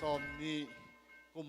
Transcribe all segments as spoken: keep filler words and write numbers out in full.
Sawm nih kum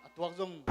A tuak zong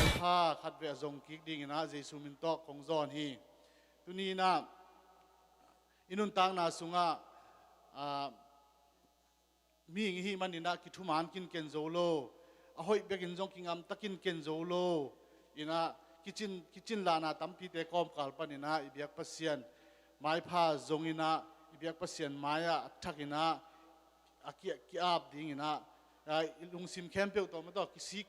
Maipha khatvei a zong kik dingin ah Jesu min tawh kong zawn hi. Tuni in ah i nuntakna sungah, ah, mihing i hih manin ah kithuman kinken zo lo, a hoih bekin zong kingamta kinken zo lo in ah kicin, kicin lahna tampite kawmkal panin ah i biak Pasian maipha zongin ah i biak Pasian mai-ah a thakin ah a ki, ki-ap dingin ah, ah, i lungsim khempeuh tawh mah tawh kisik,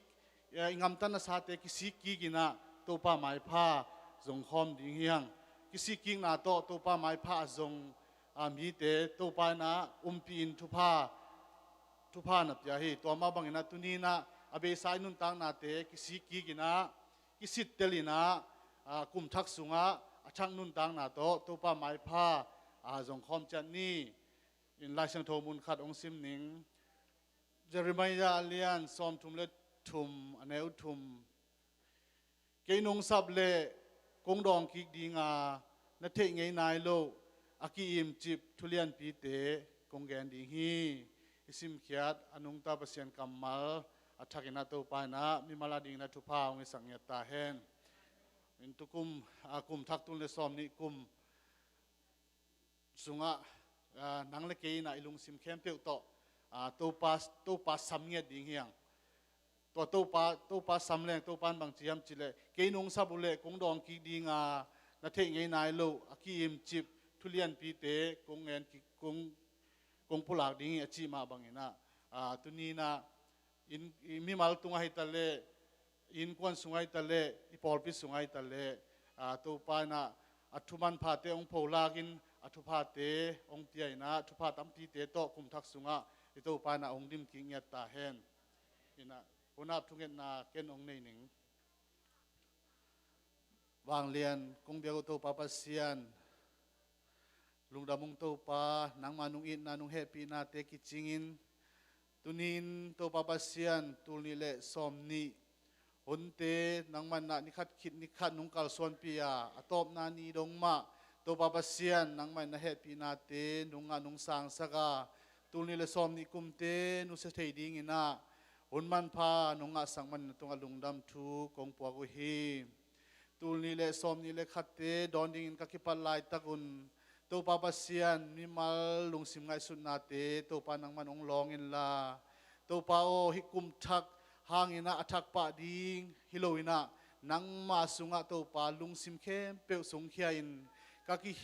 ah, i ngamta nasate kisik kikin ah Topa maipha zong khawm ding hi hang. Kisik kikna tawh Topa maipha a zong, ah, mite Topa in ah umpi-in thupha, thupha na pia hi. Tua mah bangin ah tuni in ah a beisa i nuntaknate kisik kikin ah kisittelin ah, ah, kum thak sungah a thak nuntakna tawh Topa maipha, ah, zong khawm ciat ni. In Lai Siangtho mun khat hong sim ning. Jeremiah a lian sawmthum le thum, a neu thum. Kei nong sap leh kong dawng kik ding a, na theih ngei nai loh a ki-imcip thulianpite kong gen ding hi. I simkhiat a nungta Pasian kammal a thakin ah Topa in ah mimal a dingin ah thupha hong hisak ngiat ta hen. In tukum, a, kum thak tul le sawm nih kum sungah, ah, nang le kei in ah i lungsim khempeuh tawh, ah, Topa, Topa sam ngiat ding hi hang. Tua Topa, Topa sam leng, Topa in bang ci hiam cih leh, kei nong sap uh leh kong dawng kik ding a, na theih ngei nai loh a ki-imcip thulianpite kong ngen kik, kong, kong pulak ding hi a cih mah bangin ah, ah, tuni in ah in, i mimal tungah hi ta leh, i innkuan sungah hi ta leh, i pawlpi sungah hi ta leh, ah, Topa in ah a thu manphate hong pholakin a thuphate hong pia in ah thupha tampite tawh kum thak sungah i Topa in ah hong dim kik ngiat ta hen. In ah hunah thungetna ken hong nei ning. Vanglian kong biak uh Topa Pasian, lungdam ung Topa, nangmah nong itna nong hehpihnate kicingin, tuni-in Topa Pasian, tul nih le sawm nih hunte nangmah in ah ni khat khit ni khat nong kalsuanpih a, a tawpna ni dong mah Topa Pasian, nangmah in na hehpihnate nong ngah nong sangsak a, tul nih le sawm nih kumte nusia thei dingin ah hun manpha nong ngahsak manin na tungah lungdam thu kong puak uh hi. Tul nih le sawm nih le khatte dawn dingin ka kipat laitak un, Topa Pasian, mimal lungsim ngaihsutnate Topa nangman hong lawng inla, Topa aw, hih kum thak hangin ah a thak pah ding hi loin ah, nangma sungah Topa lungsim khempeuh sungkhia in ka ki,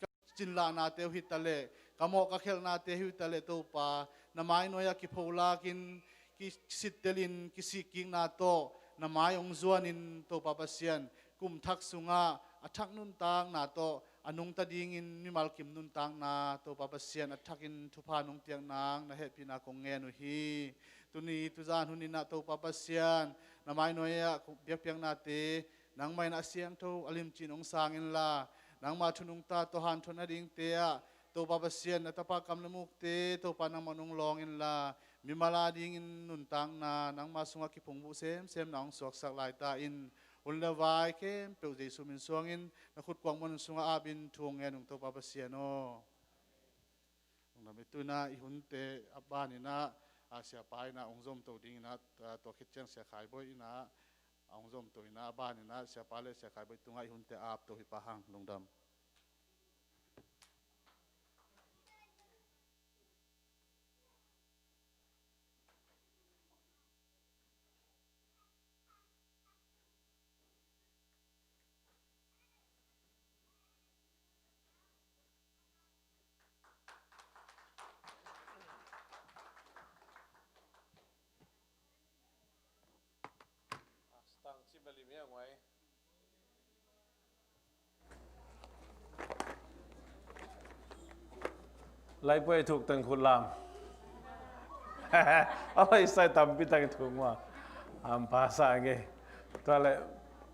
ka cinlahnate uh hi ta leh, ka mawh ka khelhnate uh hi ta leh Topa, na mai nuai-ah kipholakin, kisittelin, kisik kikna tawh na mai hong zuanin Topa Pasian, kum thak sungah a thak nuntakna tawh a nungta dingin mimal kim nuntakna Topa Pasian a thakin thupha nong piak nang na hehpihna kong ngen uh hi. Tuni tuzan hun in ah Topa Pasian, na mai nuai-ah biakpiaknate nangmah in a siangtho a limci in hong sang inla, nangma thu nungta tawh hanthawn nadingte ah Topa Pasian, na tapa kam le mukte Topa nangmah in hong lawng inla, mimal adingin nuntakna nangma sungah kiphungvuh semsemna hong suaksak laita in, hun le vai khempeuh Jesu min suangin na khutkuang mun sungah apin thu hong ngen ung Topa Pasian aw. Lungdam ei. Tu-in ah i hunte a banin ah, a, siapa in ah hong zomto dingin ah, a, tua khit ciang Sia Khai Bawi in ah hong zomto in ah, a banin ah siapa le Sia Khai Bawi tungah i hunte a apto hi pah hang. Lungdam. Laipuai thuk teng khut lam. A lai sai tampi teng thuk ma. Am pasa nge. Tua le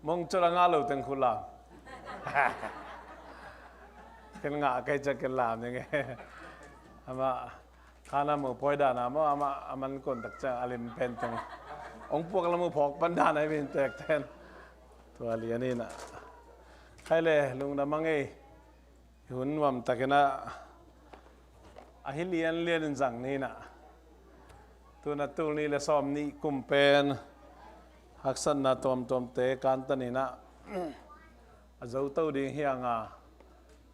mong chula nga lo teng khut lam. Ken nga kai cha ken lam nge. Ama kana mo poi dana mo ama aman kon tak cha alim pen teng. Ong puak la mo phok pan dana min tek ten. Tua lian ina. Khai le lungdam a ngei. Hun nuam takin ah, ahi lianlian in zang ni in ah, tuna tul nih le sawm nih kum pen haksatna tuamtuamte kantan in ah, a zoto ding hi hang a,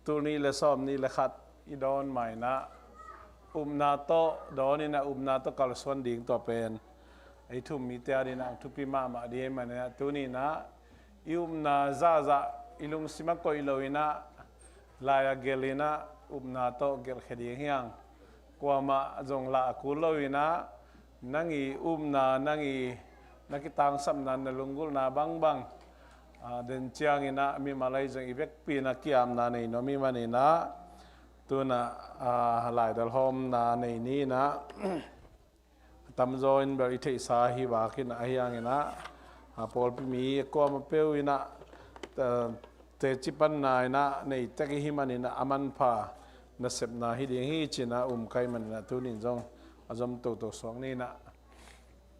tul nih le sawm nih le khat i dawn ma in ah, upna tawh dawn in ah, upna tawh kalsuan ding tua pen ei thum mite adingin ah thupi mahmah ding ahih manin ah, tuni in ah i upna zahzah i lungsim ah koih lo in ah, lai ah gelh in ah, upna tawh gelhkhia ding hi hang. Kuamah zong lah a kul lo in ah, nang i upna, nang i na kitangsapna, na lunggulhna bangbang, a, den ciangin ah mimal ahi zong i vekpi in ah ki-apna nei nuam ahih manin ah, tuna, a, laidal hawmna nei ni in ah, a tamzaw in bel i theihsa hi vak in ah, ahi hangin ah, a, pawlpi mi kuamah peuh in ah, a, teci panna in ah nei tek i hih manin ah, a manpha nasepna hi ding hi ci in ah um ka hih manin ah, tuni in zong a zom toto suak ni in ah,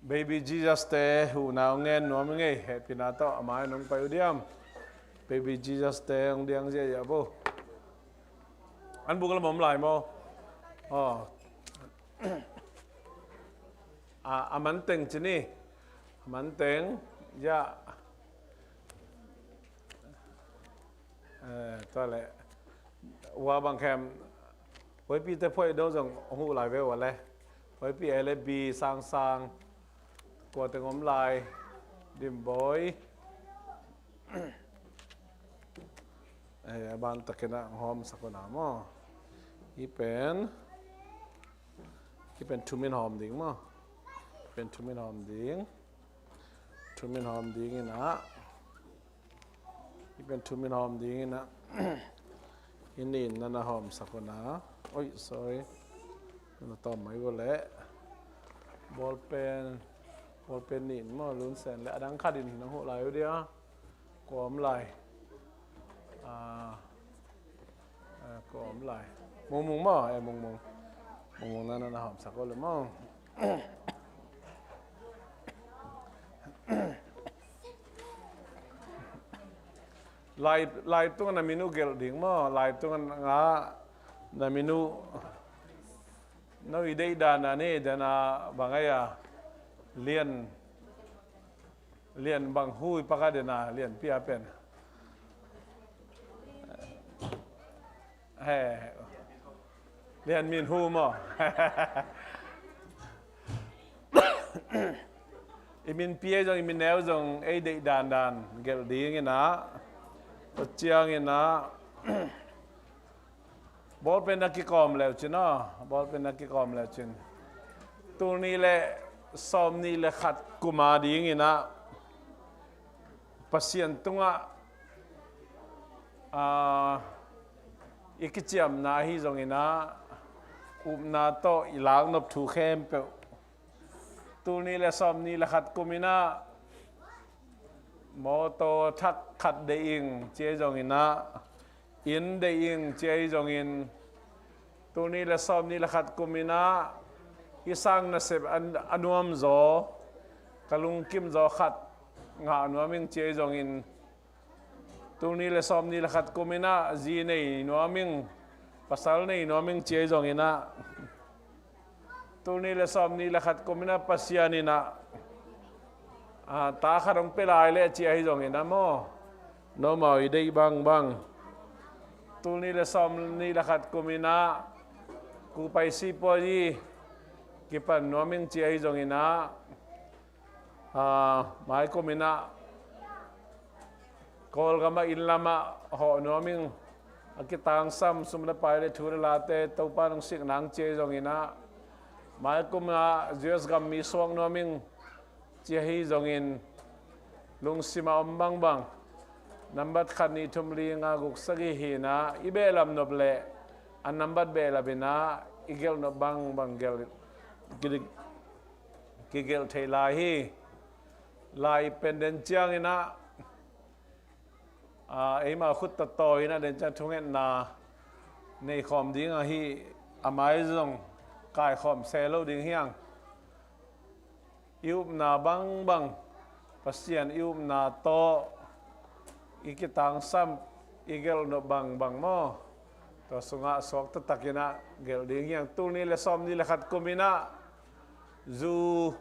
Baby Jesus te huhna hong ngen nuam i ngei, hehpihna tawh a mai-ah nong pai uh diam? Baby Jesus te hong diang ziahziah bo. An buk lam om lai maw? Aw. A, a man teng ci ni. A man teng, ya. Eh, tua le. Ua bang khem. Huaipi te phuai do zong hong huh lai ve ua le. Huaipi A le B sangsang. Kua teng om lai. Dim Bawi. Eh, a ban takin ah hawm sak uh na maw. Hih pen, hih pen thum in hawm ding maw. Hih pen thum in hawm ding. Thum in hawm ding in ah. Hih pen thum in hawm ding in ah. Hih nih in na na hawm sak uh na. Oi, sorry. Na tawm mai uh leh. Ball pen, ball pen nih in maw, Lunsen le a dang khat in na huh lai uh dia. Kua om lai. Ah, ah, kua om lai. Mungmung maw, eh, Mungmung. Mungmung na na na hawm sak uh le maw. Lai, lai tungah na min uh gelh ding maw, lai tungah na min uh. No i deih dan a ni, dan a bang ai a, Lian, Lian bang hui paka den a, Lian Pia pen. He, Lian Min Hu maw. I min pia zong, i min neu zong, ei deih dandan gelh ding in ah, tua ciang in ah, bawlpen na kikawm leu cin aw, bawlpen na kikawm leu cin. Tul nih le sawm nih le khat kum a ding in ah, Pasian tungah, ah, i kiciamna ahi zongin ah, upna tawh i laknop thu khempeuh Tul nih le sawm nih le khat kum in ah mawtaw thak khat deih ing ci ahi zongin ah, inn deih ing ci ahi zongin, tul nih le sawm nih le khat kum in ah hih sang nasep a, a nuam zaw, ka lungkim zaw khat ngah nuam ing ci ahi zongin, tul nih le sawm nih le khat kum in ah zi nei nuam ing, pasal nei nuam ing ci ahi zongin ah, tul nih le sawm nih le khat kum in ah Pasian in ah, ah, ta khat hong pia lai leh ci ahi zongin ah maw, nomau i deih bangbang. Tul nih le sawm nih le khat kum in ah kupai sipuai i kipan nuam ing ci ahi zongin ah, ah, maikum in ah Kawlgam ah inn lam ah hawh nuam ing, a kitangsam sum le pai le thu le late Topa nong sik nang ci ahi zongin ah, maikum ah U S gam mi suak nuam ing ci ahi zongin, lungsim ah om bangbang, nambat khat nih thum li nga guk sagih hi in ah i behlap nop leh a nambat behlap in ah i gelh nop bangbang gelh, kidik, kigelh thei lai hi. Lai pen den ciangin ah, ah, eimah khut tawh tawi in ah den ciang thungetna nei khawm ding ahi, a mai zong kai khawm se lo ding hi hang. I upna bangbang, Pasian i upna tawh i kitangsam, i gelh nop bangbang maw, tua sungah suak taktak in ah gelh ding hi hang. Tul nih le sawm nih le khat kum in ah zu,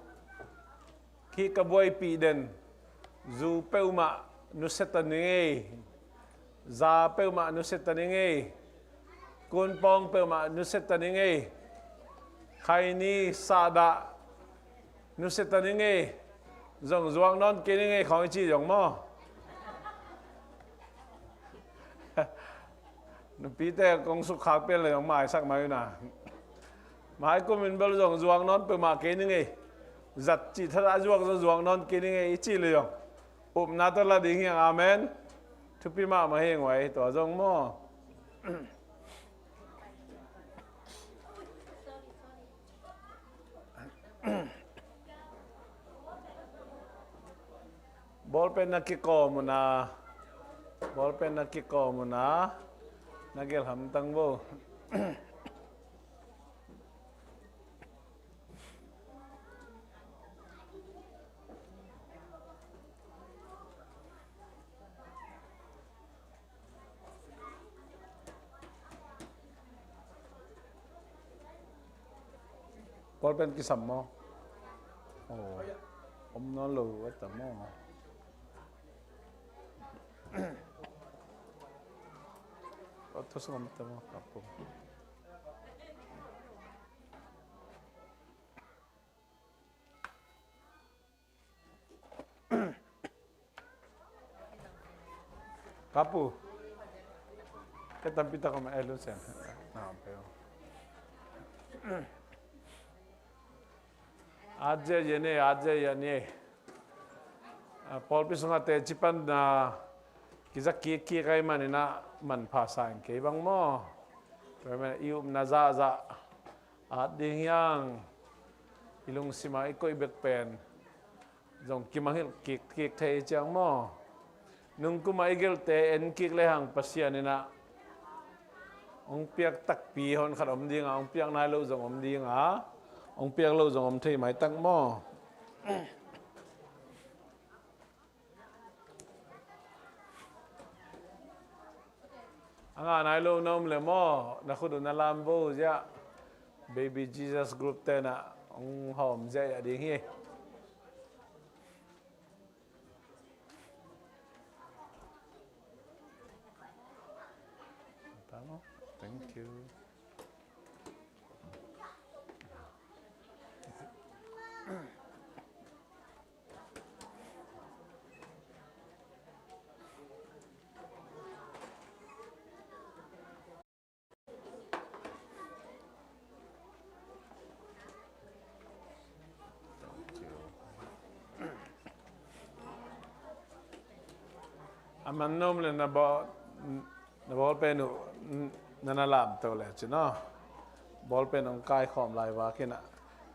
hih ka buaipih den, zu peuhmah nusia ta ning ei, za peuhmah nusia ta ning ei, kunpawng peuhmah nusia ta ning ei, khaini sahdah nusia ta ning ei, zong zuak nawn kei ning ei khawng i ci zong maw? Nupite kong sukkhak pen le zong maisak mai uh na. Maikum in bel zong zuak nawn peuhmah kei ning ei. Zat cih thadah zuak zong zuak nawn kei ning ei i ci le zong, upna tawh la ding hi hang. Amen. Thupi mahmah hi hang uai, tua zong maw. Bawlpen na kikawm uh na, bawlpen na kikawm uh na, na gelh hamtang vo. Bawlpen kisam maw? Oh. Om nawn lo a tam maw? Aw, thusuk om tam maw? Kapum. Kapu. Ka tampi tak om, eh, Lucian. Na, pe. At zia zia ni, at zia zia ni. Ah, pawlpi sungah teci pan, ah, kiza kikkik ahih manin ah manpha sa in kei bang maw. Tua ahih manin i upna zahzah at ding hi hang. I lungsim ah i koih bek pen zong kimangngilh kikkik thei hi ciang maw. Nungkum ah i gelhte en kik lehang Pasian in ah hong piak takpi hon khat om ding a, hong piak nai loh zong om ding a, hong piak loh zong om thei maitak maw. A ngah nai lo na om le maw, na khut uh na lam vo ziah. Baby Jesus group te na hong hawm ziah ding hi. Thank you. A man na om le na bawl, na bawlpen uh na na lamto le cin aw. Bawlpen hong kaikhawm lai vak in ah,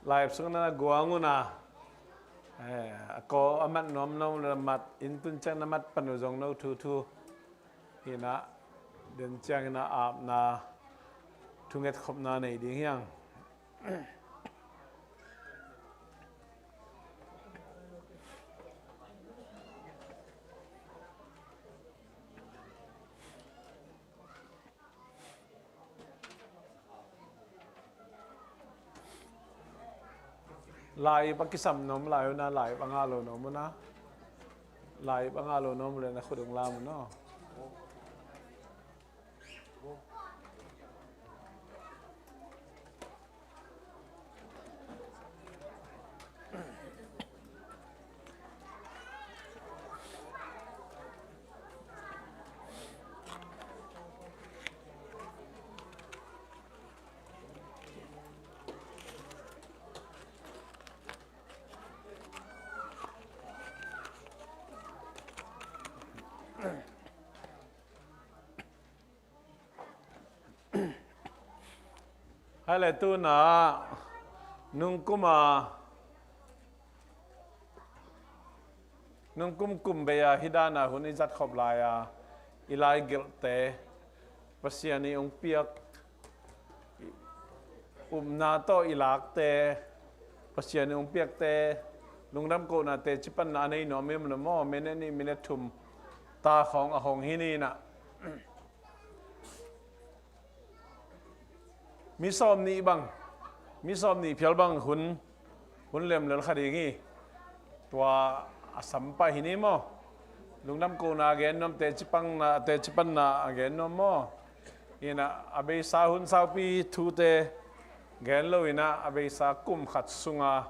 lai sung na na guang uh na. Eh, a kaw a mat nuam no le mat, inn tun ciang na mat pan uh zong no thuthu. Hi na, den ciang hi na apna thunget khopna nei ding hiang. Lai ip a kisam nom lai uh na, lai ip a ngah lo nom uh na. Lai ip a ngah lo nom uh le na khut ung lam uh no. Hai le tuna nungkum a, nungkum kum bei a hih dana hun i zat khop lai a, i lai gelhte Pasian i hong piak upna tawh i lakte, Pasian i hong piakte, lungdam kohnate cipanna a nei nuam i maw, minute nih minute thum ta khawng a hong hi ni na. Mi sawm nih bang, mi sawm nih phial bang hun, hun lemlel kha ding hi. Tua a sam pah hi ni maw. Lungdam kohna a gen nuam, teci pangna, teci panna a gen nuam maw. Hi na, a beisa hun saupi thute gen lo hi na, a beisa kum khat sunga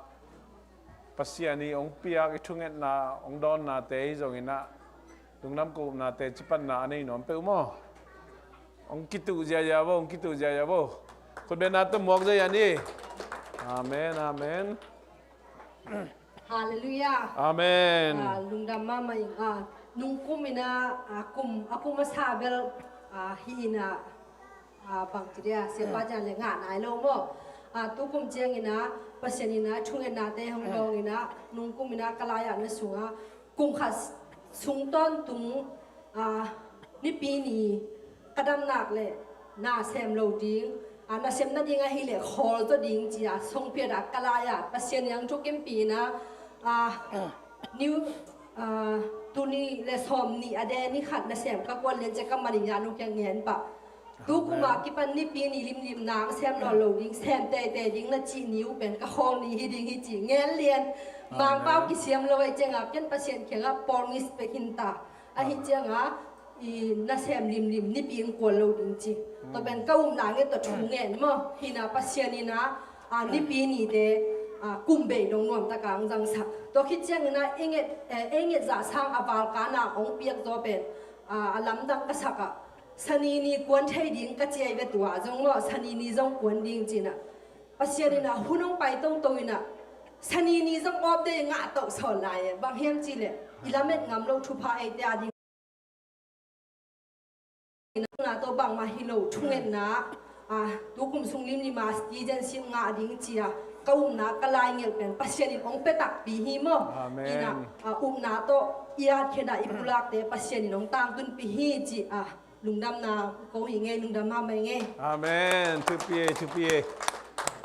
Pasian i hong piak i thungetna, hong dawnnate hi zong hi na, lungdam kohna, teci panna a nei nuam peuh maw. Hong kituh ziazia vo, hong kituh ziazia vo. Khutbetna tawh muak zia ni. Amen, amen. Halleluiah. Amen. Ah, lungdam mahmah ing. Ah, nungkum in ah, ah, kum, a kum a sa bel, ah, hi in ah, ah, bang ci dia, siapa ciang le ngah nai lo maw. Ah, tukum ciangin ah, Pasian in ah, thungetnate hong dawng in ah, nungkum in ah, ka lai-ah na sungah, kum khat sung tawntung, ah, Nipi ni ka dam nak leh na sem lo ding, ah, na sem nading ahih leh khawl zaw ding ci-a song phiat ah ka lai-ah Pasian in hong thukimpih in ah, ah, new, ah, tuni le sawm nih a de ni khat na sem ka kuan lian ciang ka man in ah nong kiang ngen pah. Tu kum a kipan Nipi ni limlim na hong sem nawn lo ding, sem teitei ding na cih ni uh pen ka khawl ni hi ding hi ci ngen lian. Mangpau kisiam lo ahih ciangah pian Pasian kiangah pawlngis pek hi ta. Ahih ciangah, i, na sem limlim Nipi hong kuan lo ding ci. Tua pen ka upna nget tawh thu ngen maw. Hi na Pasian in ah, ah, Nipi nite, ah, kum bei dong nuamtak a hong zangsak. Tua khit ciangin ah, ei nget, eh, ei nget zah sang a valkan a hong piak zaw pen, ah, a lamdang ka sak ah, Sani ni kuan thei ding ka ci ahi ve tua zong maw, Sani ni zong kuan ding ci in ah. Pasian in ah, hun hong pai toto in ah, Sani ni zong off day ngah toh sawn lai e, bang hiam cih leh, i lamet ngam lo thupha eite a ding. Na tawh bangmah hi lo, thungetna, ah, tu kum sung limlim a citizenship ngah ding ci-a ka upna ka lai ngelh pen Pasian in hong pia takpi hi maw. Amen. Ina, ah, upna tawh i at khen a i pulakte Pasian in hong tangtunpih hi ci-a lungdamna ko hi ngei, lungdam mahmah hi ngei. Amen. Thupi e, thupi e.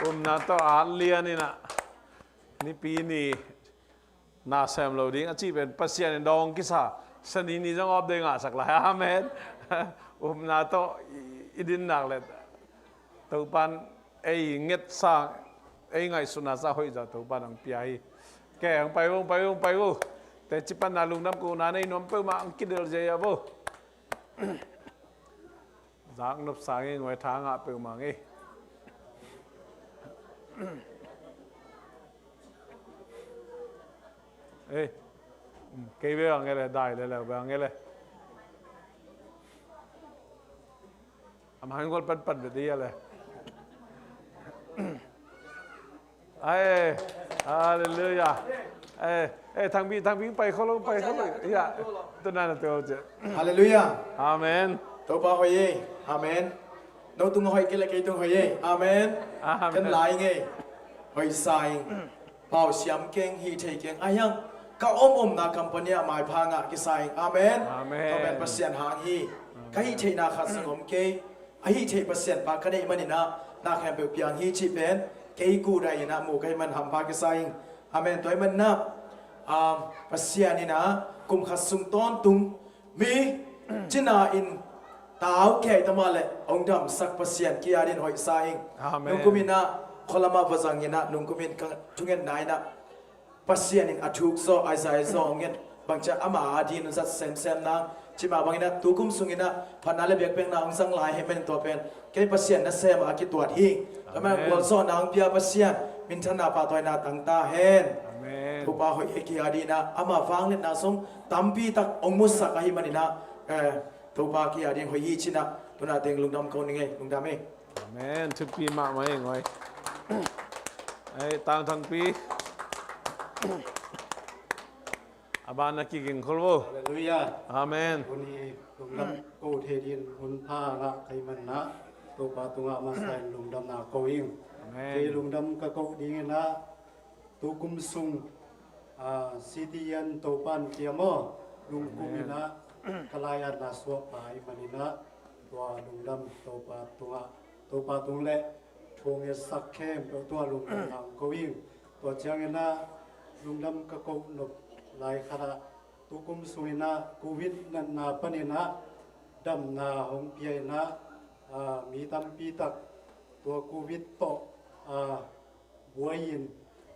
Upna tawh at lian in ah Nipi ni na sem lo ding a cih pen Pasian in dawng kisa, Sani ni zong off day ngahsak lai. Amen. Upna tawh i, i din nak leh Topa'n ei nget sa, ei ngaihsutna sa hoih zaw Topa'n hong pia hi. Ke, hong pai vo, hong pai vo, hong pai vo. Teci panna lungdam kohna nei nuam peuhmah hong kidelh ziazia vo. Zak nop sa ngei, nguai tha ngah peuhmah ngei. Ei, kei ve ang ele, dai le le ve ang ele. Am hang gol pan pan ve dia le. Ai, halleluiah. Ai, ai, thang bi, thang bi, pai kholo, pai kholo. Ya, tu na na tu je. Halleluiah. Amen. Topa hoih e. Amen. No tung hoih kei le kei tung hoih e. Amen. Amen. Kan lai nge. Hoih sa ing. pau siam keng, hih thei keng, a hiang ka om omna company ah maipha ngah kisa ing. Amen. Amen. Tua pen Pasian hang hi. Ka hih theihna khat zong om kei. A hih theih Pasian pa ka neih maninah na khempeuh piang hi cih pen kei kuhdai inah mu ka hih man hampha kisa ing. Amen. Tua hih maninah, um, Pasian inah kum khat sung tawntung mi cina in tau kei tamah le hong damsak Pasian kiadin hoihsa ing. Amen. Nungkum inah khualamah vazang inah nungkum in ka thungetna inah Pasian in a thuk zaw, Isaiah zaw hong nget bangcia ama adin zat semsem nang cima bangin a tukum sungin a phatna le biakpiakna hong zang lai hei manin tua pen kei Pasian nasem a kituat hi. Tua man gualzawhna hong pia Pasian minthanna pahtawina tang ta hen. Amen. Topa hoih hei ki adin a ama vangliatna zong tampi tak hong musak ahi manin a, eh, Topa ki adin hoih hi cin a tuna teng lungdam ko ning ei, lungdam ei. Amen. Thupi mahmah ing oi. Ei, Tang Thangpi. A ban a kiging khol vo. Halleluiah. Amen. Tuni lungdam ko thei din hun pha ngah ka hih manin a Topa tungah masa in lungdamna ko ing. Amen. Kei lungdam ka ko dingin a tukum sung, ah, C T N Topan pia maw, lungkum in a ka lai-atna suah pa ahih manin a tua lungdam Topa tungah, Topa tung le thu ngetsak khempeuh tungah lungdam nang ko ing. Tua ciangin a lungdam ka ko nop lai khat ah tukum sungin a Covid natna panin a damna hong pia in a, ah, mi tampi tak tua Covid tawh, ah, buai-in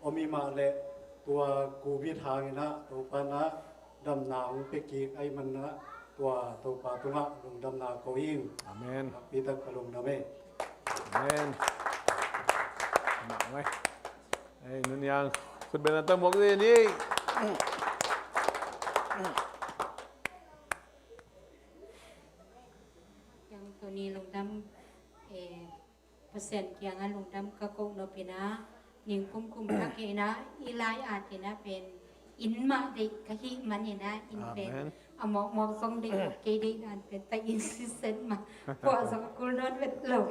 om hi mah leh tua Covid hangin a Topa in a damna hong pia kik ahih manin a tua Topa tungah lungdamna ko ing. Amen. Nakpi tak ka lungdam ei. Amen. Mah ngai. Ei, Nuniang, khut beng na ta muak dih ni. Yang tuni lungdam, eh, Pasian kiangah lungdam ka koh nop in a, ningkum kum thak in a, i lai-at in a pen inn mah deih ka hih manin a, inn pen a mawkmawk zong deih kei deih dan pen ta inn sitset mah puah zong a kul nawn vet lo.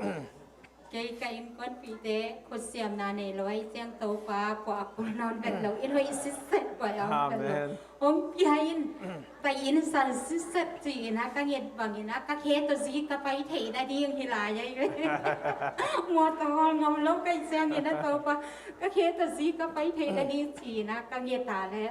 Kei ka innkuanpihte khutsiamna nei lo ahih ciang Topa puah a kul nawn vet lo, inn hoih sitset puah a om vet lo. Amen. Hong pia in, pai inn san sitset ci-in a ka nget bangin a ka khe tawh zi ka pai theih nading hi lai ahi ve. Mawtaw hawl ngam lo ka hih ciangin a Topa ka khe tawh zi ka pai theih nading ci-in a ka nget a le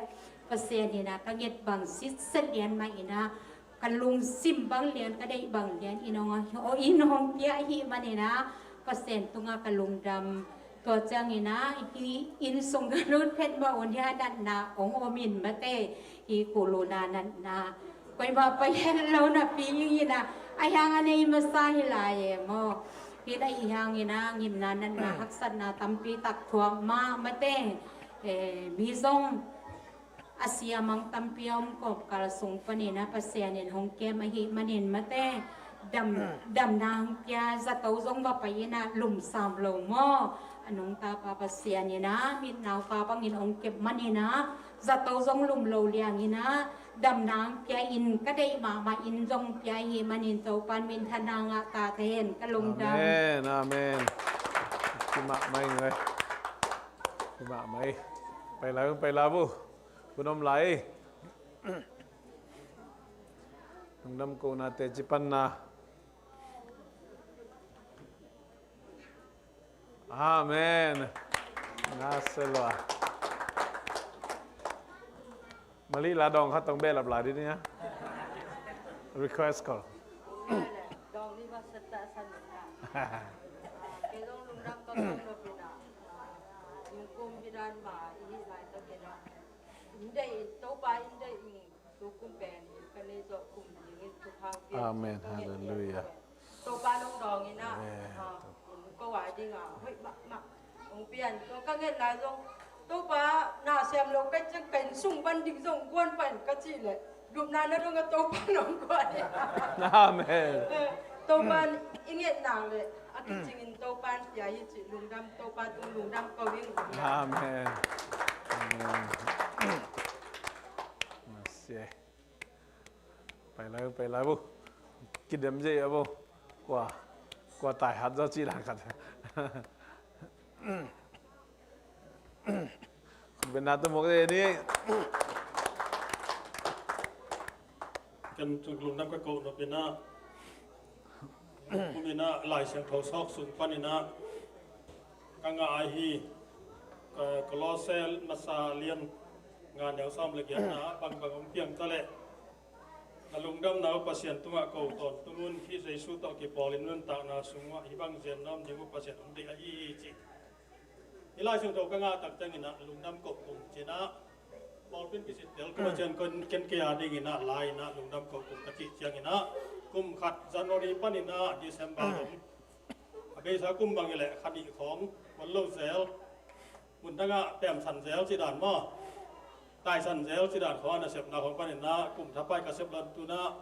Pasian in a ka nget bang sitset lian mah in a ka lungsim bang lian ka deih bang lian in hong, in hong pia ahih manin a Pasian tungah ka lungdam. Tua ciangin a hih inn sung ka lut phet mah un hih a natna hong om in mate, hih kuluna natna koimah pai het lo napi ing in a, a hiang a nei masa hi lai e maw. Hih a i hiangin a ngimna natna haksatna tampi tak thuak mah mate, eh, mi zong a sia mang tampi a om kawmkal sung panin a Pasian in hong kem ahih manin mate, dam, damna hong pia zato zong va pai in a lumsam lo maw. A nungta pa Pasian in a mitnau pa bangin hong kep manin a zato zong lum lo liangin a damna hong pia in ka deih mahmah in zong pia ahih manin Topan minthanna ngah ta hen ka lungdam. Amen, amen. Ki mahmah ing ei. Ki mahmah ing. Pai lai, pai lai bu. Hun om lai. Lungdam kohna teci panna. Amen. Na se lua. Mali la dawng khat tong behlap lai dih ni a. Request call. Dawng ni ba sa ta sa ni na. Kei zong lungdam ka kong lo pi na. Yung kum bidan ma i hi lai ta kei na. Inn deih in, Topa inn deih in, tu kum pen inn ka nei zawh kum ding in, tu hang pian. Amen. Halleluiah. Topa nong dawng in a, ah, inn ko a ding a hoih mahmah hong pian. Tua ka nget lai zong Topa na siam lo ka ciang ka inn sung pan ding zong guan pan ka cih leh lupna na dong a Topa nong guan in a. Amen. Eh, Topa i nget nang leh a kicing in Topa pia hi cih lungdam, Topa tung lungdam ko ing. Amen. Amen. Masia. Pai lai, pai lai bu. Kidem zei a bu. Kua, kua tai hat zaw ci lang khat. Bena tu mok de ni. Ken tung lungdam ka koh nop in ah, kum in ah Lai Siangtho sawk sung pan in ah ka ngah ahi hi. Ka Kolose masa lian nga neu sawm le giatna ah bangbang hong piang ta leh, na lungdamna uh Pasian tungah ko tawntung un, Khrih Jesu tawh kipawl in nuntakna sung uh ah hih bang zen nuam ding uh Pasian hong deih ahi hi, ci. Hih Lai Siangtho ka ngah tak ciangin ah lungdam koh kum ci-in ah pawlpi in kisit tel kum a ciang ken, ken kei a dingin ah lai in ah lungdam koh kum ka cih ciangin ah, kum khat January pan in ah December dong a beisa kum bang hi leh kha nih khawng kuan lo zel, mun dangah temsan zel ci dan maw, taisan zel ci dan khawng a nasepna khawng pan in ah kum thapai ka sep lan tun ah,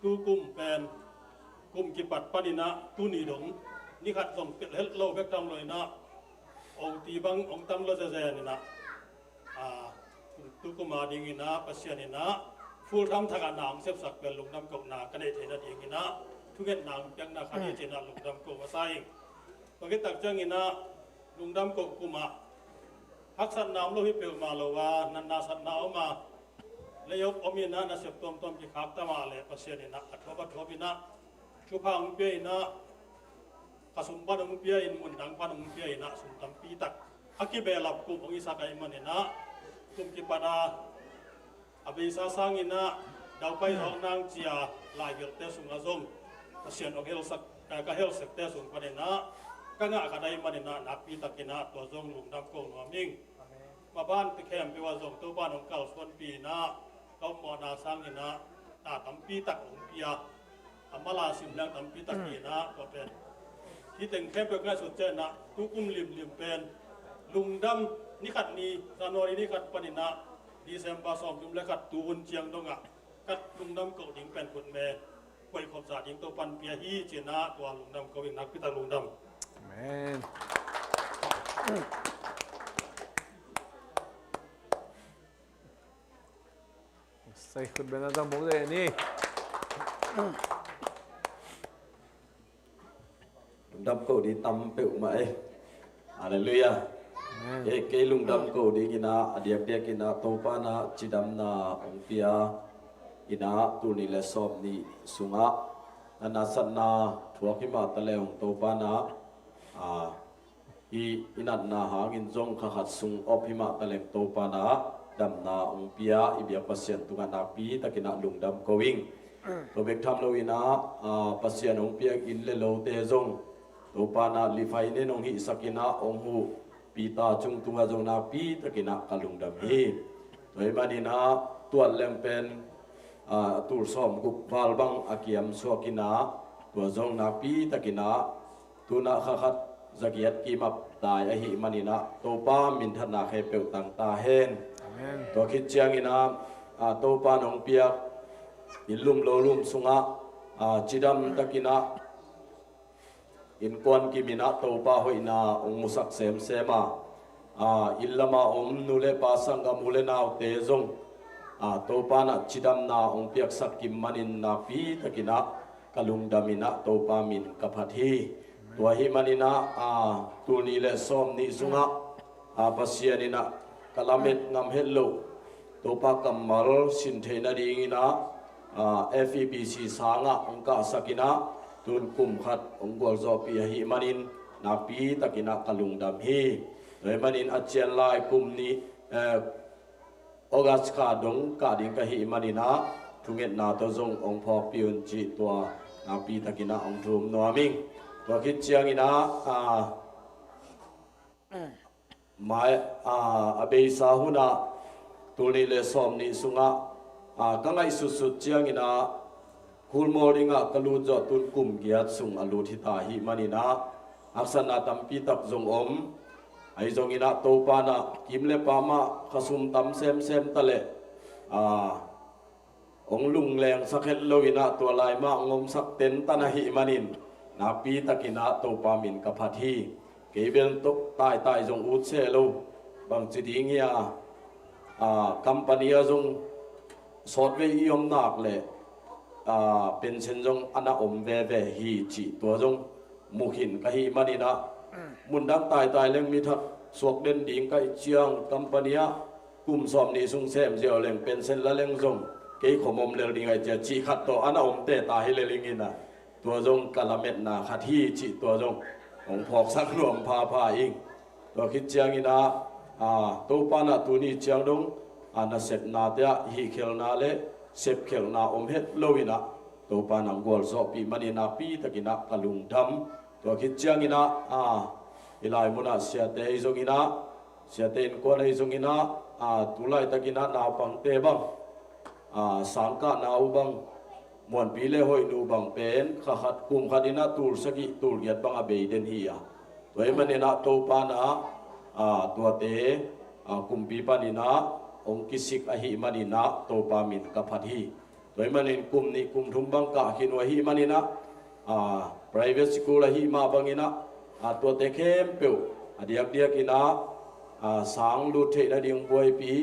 tu kum pen kum kipat pan in ah tuni dong ni khat zong pelh het lo bek tham lo in ah, OT bang hong tam lo zezen in ah, a, tu kum a dingin ah Pasian in ah full time thak ah na hong sepsak pen lungdam kohna ka neih theihna dingin ah thungetna hong piakna khat hi ci-in ah lungdam koh masa ing. Tua khit tak ciangin ah lungdam koh kum ah haksatna om lo hi peuhmah lo a, natna satna om a, lei-op om in ah nasep tuamtuam kikhak ta mah leh Pasian in ah a thuap a thuap in ah thupha hong pia in ah, ka sum pan hong pia in, mun dang pan hong pia in ah, sum tampi tak a kibehlap kum hong hisak ahih manin ah, kum kipat a a beisa sangin ah daupai zawk nang ci-a laigelhte sungah zong Pasian hong helsak, ka, ka helsekte sung panin ah ka ngah khat ahih manin ah nakpi takin ah tua zong lungdam ko nuam ing. Maban te khempeuh ah zong Topa in hong kalsuanpih in ah, ka ommawhna sangin ah na tampi tak hong pia, a mala sim leng tampi tak hi in ah, tua pen hih teng khempeuh ngaihsut ciangin ah tu kum limlim pen lungdam, ni khat ni, January ni khat panin ah December sawmthum le khat tu hun ciang dongah ka lungdam koh ding pen khutme koihkhop zah ding Topa in pia hi ci-in ah tua lungdam ko ing, nakpi tak lungdam. Amen. Sai khut bena ta mok de ni. Lungdam ko ding tam peuhmah ei. Halleluiah. Amen. Kei, kei lungdam ko dingin ah a diakdiakin ah Topa in ah cidamna hong pia in ah tul nih le sawm nih sungah na nasatna thuak hi mah taleng Topa in ah, a, i, i natna hangin zong kha khat sung op hi mah taleng Topa in ah damna hong pia i biak Pasian tungah nakpi takin ah lungdam ko ing. Tua bek tham lo in ah, a, Pasian hong piak inn le lote zong Topa in ah refinance hong hihsak in ah hong huh Peter Cung tungah zong nakpi takin ah ka lungdam hi. Tua ahih manin ah tuat leng pen, a, tul sawm guk val bang a kiam suak in ah tua zong nakpi takin ah tu-in ah kha khat za giat kim ap tai ahih manin ah Topa minthanna khempeuh tang ta hen. Amen. Tua khit ciangin ah, a, Topa in hong piak inn lum lo lum sungah, a, cidam takin ah innkuan kim in ah Topa hoihna hong musak semsem a, a, inn lam a om nu le pa, sanggam u le naute zong, a, Topa in ah cidamna hong piaksak kim manin nakpi takin ah ka lungdam in ah Topa min ka phat hi. Tua ahih manin ah, a, tul nih le sawm nih sungah, a, Pasian in ah ka lamet ngam het loh Topa kammal sin theih nadingin ah, a, F E B C sangah hong kahsak in ah tu-in kum khat hong gualzawhpih ahih manin nakpi takin ah ka lungdam hi. Tua ahih manin a cian lai kum nih, eh, August kha dong kah ding ka hih manin ah thungetna tawh zong hong phawkpih un cih tua nakpi takin ah hong thum nuam ing. Tua khit ciangin ah, a, mai, a, a beisa hun ah tul nih le sawm nih sungah, a, ka ngaihsutsut ciangin ah Khulmual dingah ka lut zawh tu-in kum giat sung a lut hi ta ahih manin ah haksatna tampi tak zong om. Ahi zongin ah Topa in ah kim le pam ah ka sum tam semsem ta leh, a, hong lunglengsak het lo in ah tua lai mah hong omsak tentan ahih manin nakpi takin ah Topa min ka phat hi. Kei bel tawh taitai zong ut seh lo, bangci ding hi a, a, company ah zong sawtvei i om nak leh, a, pension zong a na om veve hi cih tua zong mu khin ka hih manin ah, mundang taitai leng mi thak suak den ding ka hih ciang company ah kum sawm nih sung sem ziau leng pension la leng zong kei khom om lel ding ahi cia cih khat tawh a na om teta hi lel ing ina, tua zong ka lametna khat hi cih tua zong hong phawksak nuam phapha ing. Tua khit ciangin ah, a, Topa in ah tuni ciang dong, a, nasepnate ah hihkhelhna le sepkhelhna om het lo in ah Topa in ah gualzawhpih manin nakpi takin ah ka lungdam. Tua khit ciangin ah, a, i lai munah siate ahi zongin ah, siate innkuan ahi zongin ah, a, tu laitakin ah naupangte bang, a, sangkahna uh bang, muanpi le hoihnu bang pen kha khat kum khat in ah tul sagih tul giat bang a bei den hi a. Tua ahih manin ah Topa in ah, a, tuate, a, kumpi panin ah hong kisik ahih manin ah Topa min ka phat hi. Tua ahih manin kum nih kum thum bang kah khin uh ahih manin ah, a, private school ahih mah bangin ah, a, tuate khempeuh a diakdiakin ah, a, sang lut theih nading buaipi,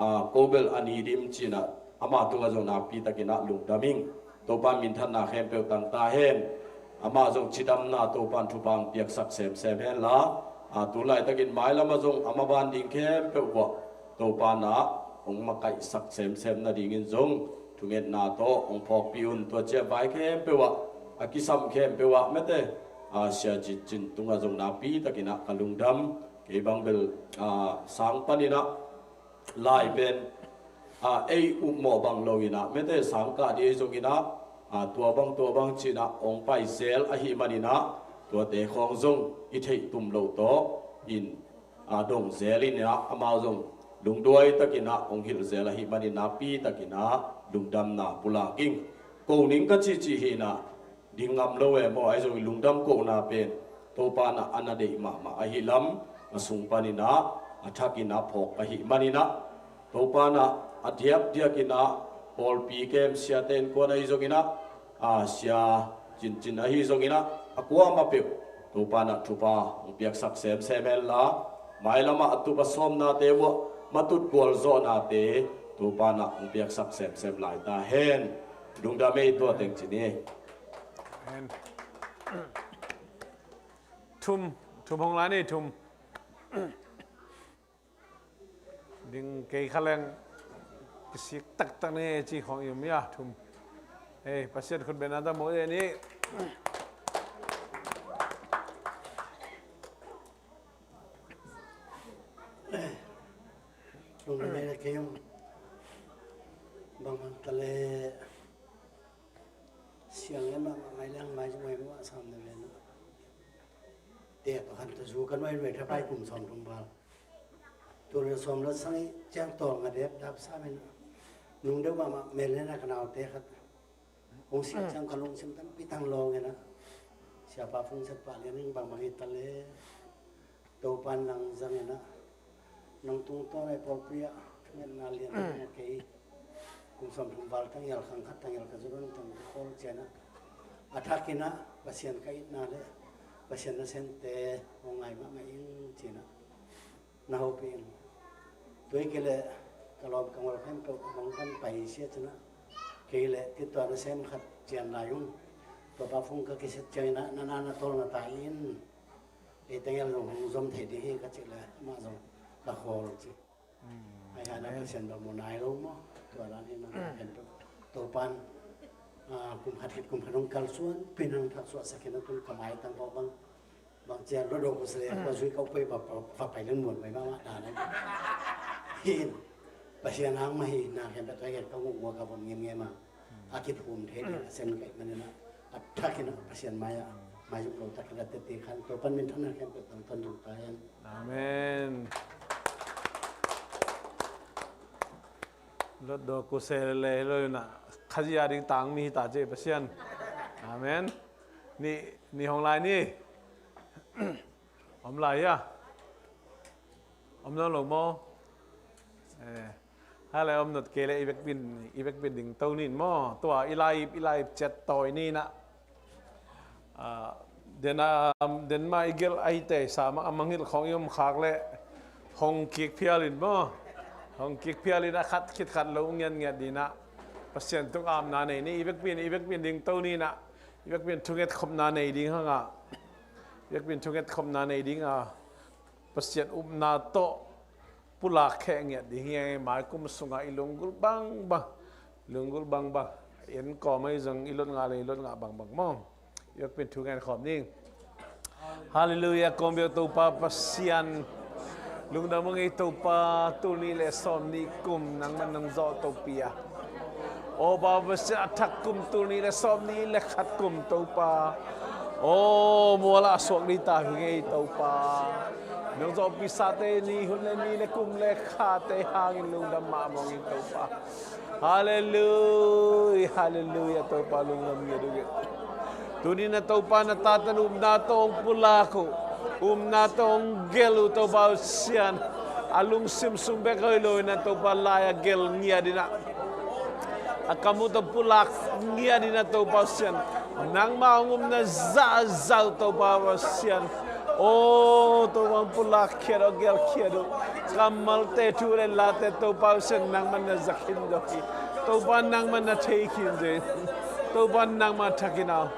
a, kobel a ni dim ci-in ah ama tungah zong nakpi takin ah lungdam ing. Topa minthanna khempeuh tang ta hen. Amah zong cidamna Topa in thupha hong piaksak semsem hen la, a, tu laitakin mailamah zong a maban ding khempeuh uah Topa in ah hong makaihsak semsem nadingin zong thungetna tawh hong phawkpih un. Tua ciah vai khempeuh ah, a kisam khempeuh ah mete, a, Sia Cin Cin tungah zong nakpi takin ah ka lungdam. Kei bang bel, a, sang panin ah lai pen, a, ei upmawh bang lo in ah mete sangkah ding ahi zongin ah, a, tua bang tua bang ci-in ah hong pai zel ahih manin ah tuate khawng zong i theih tum loh tawh in, a, dong zel in ah amau zong lungduai takin ah hong hilh zel ahih manin nakpi takin ah lungdamna pulak ing. Ko ning ka cihcih hi in ah ding ngam lo e maw, ahi zongin lungdam kohna pen Topa in ah a na deih mahmah ahih lam a sung panin ah a thakin ah phawk ahih manin ah Topa in ah a diakdiakin ah pawlpi kem siate innkuan ahi zongin ah, a, Sia Cin Cin ahi zongin ah a kuamah peuh Topa in ah thupha hong piaksak semsem hen la, mailamah a tup a sawmnate uah matut gualzawhnate Topa in ah hong piaksak semsem lai ta hen. Lungdam ei, tua teng ci ni. Amen. Thum, thum hong lai ni, thum. Ding kei kha leng kisik taktak ni ci khong i um ia, thum. Ei, Pasian khut bena ta mo e ni. Lungdam ei la kei um. Bang bang ta le. Siang le mah mah ngai leng mai zumai mah sam na ve na. Te pa khan ta zu kan vai vai tha pai kum sawm thum val. Tu le sawm la sang i ciang tawng a dep dap sa min. Nung deuh mah mah mel le na ka nau te khat. Hong siat ciang ka lungsim tampi tang lawng e na. Siapa Fung Set pah lian ing bang bang hi ta le. Topan nang zang in ah, nang tungtawn a i pawlpi ah thungetna lian a kei kum sawm thum val tang ial khang khat tang ial ka zurun tang ka khawl cian ah, a thak in ah Pasian ka itna le Pasian nasemte hong ngai mahmah ing ci-in ah na hopih ing. Tua hi kei leh ka lawm ka ngol khempeuh a mangpan pai sia ci-in ah, kei leh tittua nasem khat cian lai ung. Tua pa Fung ka kiset ciangin ah na na na tawl na ta in. Ei teng el zong hong zom thei ding hi ka cih le amah zong ka khawl ci. Ai hana Pasian bang mu nai lo maw? Tua dan hi na kan tu. Topan, ah, kum khat khit kum khat hong kalsuan pin hong thaksuah sak hi na tun ka mai tang pawh bang, bang cian lo do ku sele ka zui ka upoi ba fa pai leng muan mai mahmah dan ai. Hin Pasian hang mah hi na khempeuh tua hi ka nguk ngua ka vom ngem ngem a. A kiphum thei ding a sem kaih manin ah, a thakin ah Pasian mai-ah maizuk lo takin a tete khan Topan minthanna khempeuh tangton ding ta hen. Amen. Lot do ku se le lo na khazia ding tang mi hi ta ce Pasian. Amen. Ni, ni hong lai ni. Om lai hia? Om nawn lo maw? Eh, hale om not kei le i vekpin, i vekpin ding to nin maw? Tua i lai, i lai ciat tawi ni na. Ah, den a, den ma i gelh a hi te sa ma a mangngilh khawng i om khak le hong kik phial in maw? Hong kik phial in a khat khit khat lo ngiat ngiat ni na. Pasian tung amna nei ni, i vekpin, i vekpin ding to ni na. I vekpin thunget khopna nei ding hang a. I vekpin thunget khopna nei ding a. Pasian upna tawh pulak kheh ngiat ding hi. Mai kum sungah i lunggulh bangbang, lunggulh bangbang, en kawm ahi zong i lot ngah le i lot ngah bangbang maw? I uk pen thu ngen khawm ding. Halleluiah, kawmpiak Topa Pasian, lungdam ung ei Topa, tul nih le sawm nih kum nangman nong zawh Topa. Aw Pa Pasian, a thak kum tul nih le sawm nih le khat kum Topa. Aw mual ah a suak ding ta hi ngei Topa. Nong zawhpih sate ni hun le ni le kum le khate hangin lungdam mahmah ung ei Topa. Halleluiah, halleluiah, Topa lungdam ngiat ung ei. Tuni na Topa na tate upna tawh hong pulak uh, upna tawh hong gelh uh Topa Pasian. A lungsim sung bek hoih lo in a Topa lai a gelh ngiat in a, a kam uh tawh pulak ngiat in a Topa Pasian. Nangmah hong upna zahzah uh Topa Pasian. Aw Topa hong pulak khiat uh, gelh khiat uh. Kammalte thu le late Topa Pasian nangmah na za khin zaw hi. Topa nangmah na thei khin zaw hi. Topa nangmah thakin au.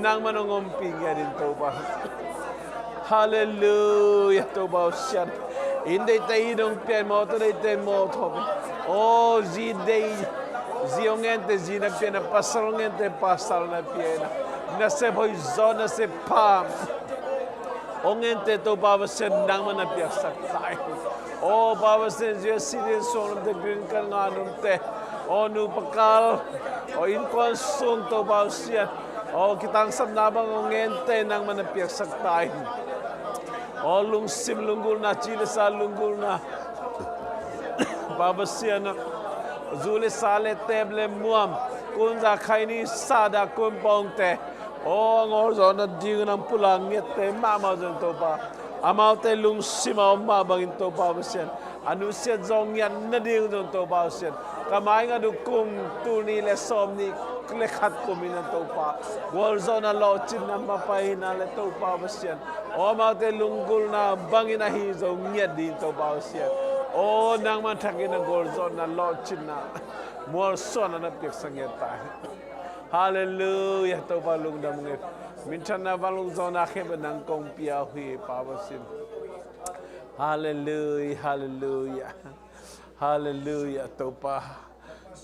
Nangmah nong ompih ngiat in Topa. Halleluiah Topa Pasian. Inn deihte inn hong pia in, mawtaw deihte mawtaw pia. Aw zi deih, zi hong ngente zi na pia in a, pasal hong ngente pasal na pia in a. Nasep hoih zaw, nasep pha hong ngente Topa Pasian nangmah na piaksak ta in. Aw Pa Pasian, zi a citizen suang numte, green card ngah numte, aw nupa kal, aw innkuan sung Topa Pasian, aw kitangsapna bang hong ngente nangmah na piaksak ta in. Aw lungsim lunggulhna, ci le sa lunggulhna, Pa Pasian ah, zu le sa le teep le muam, kunza khaini sahdah kunpawngte, aw a ngawlzawh nading nang pulak ngiatte mahmah zong Topa. Amaute lungsim a om mah bangin Topa Pasian, a nusiat zawh ngiat nading zong Topa Pasian. Ka mai ngat uh kum tul nih le sawm nih le khat kum in a Topa, gualzawhna lawhcinna mapaina le Topa Pasian, aw amaute lunggulhna bangin ahi zo ngiat ding Topa Pasian. Aw nangmah thakin a gualzawhna lawhcinna mualsuanna na piaksak ngiat ta hi. Halleluiah Topa lungdam ung ei. Minthanna, vanlungzawhna khempeuh nang kong pia uh hi Pa Pasian. Halleluiah, halleluiah. Halleluiah Topa.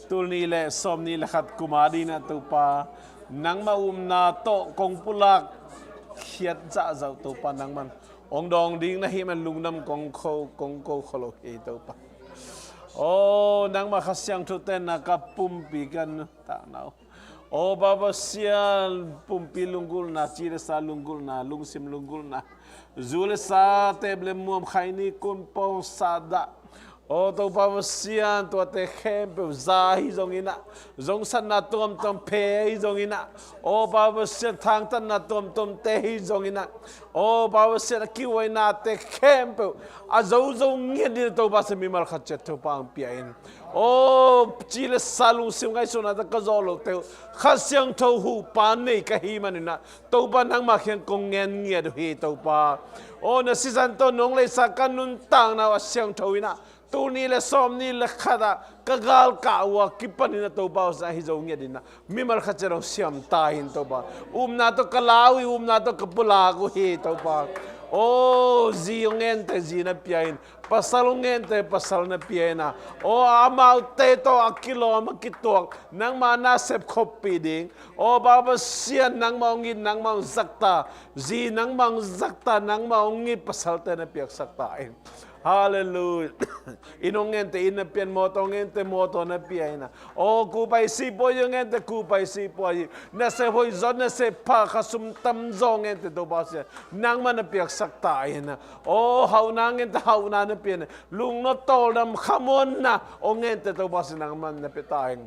Tul nih le sawm nih le khat kum a ding in a Topa, nangmah upna tawh kong pulak khiat zahzah uh Topa, nangman hong dawng ding na hih man lungdam kong ko, kong ko khol lo hi Topa. Aw nangmah Kha Siangtho tenna ka pumpi ka nuntakna uh. Aw Pa Pasian, pumpi lunggulhna, ci le sa lunggulhna, lungsim lunggulhna, zu le sa, teep le muam, khaini kunpawng sahdah, aw Topa Pasian, tuate khempeuh za hi zongin ah, zongsatna tuamtuam phe hi zongin ah, aw Pa Pasian, thangtatna tuamtuamte hi zongin ah, aw Pa Pasian, a kihuainate khempeuh a zozo ngiat ding Topa Pasian, mimal khat ciat Topa hong pia in. Aw ci le sa lungsim ngaihsutna tawh ka zawh lote uh Kha Siangtho huhpa nei ka hi manin ah, Topa nangmah kiang kong ngen ngiat uh hi Topa. Aw na sisan tawh nong leisa ka nuntakna uh a siangtho in ah, tul nih le sawm nih le khat ah ka galkah uh a kipanin a Topa uh sa hi zo ngiat in ah, mimal khat ciat hong siam ta in Topa. Upna tawh ka la uh hi, upna tawh ka pulak uh hi Topa. Aw zi hong ngente zi na pia in, pasal hong ngente pasal na pia in ah, aw amaute tawh a kilawm a kituak nangmah na sepkhoppih ding. Aw Pa Pasian, nangmah hong it, nangmah hong zakta zi, nangmah hong zakta, nangmah hong it pasalte na piaksak ta in. Halleluiah. Inn hong ngente inn na pia in, mawtaw hong ngente mawtaw na pia in ah, aw kupai sipuai hong ngente kupai sipuai, nasep hoih zaw, nasep pha, khasum tamzaw hong ngente Topa Pasian, nangmah na piaksak ta in ah, aw hauhna hong ngente hauhna na pia in ah, lungnawl tawldam khamuanna hong ngente Topa Pasian, nangmah na pia ta in.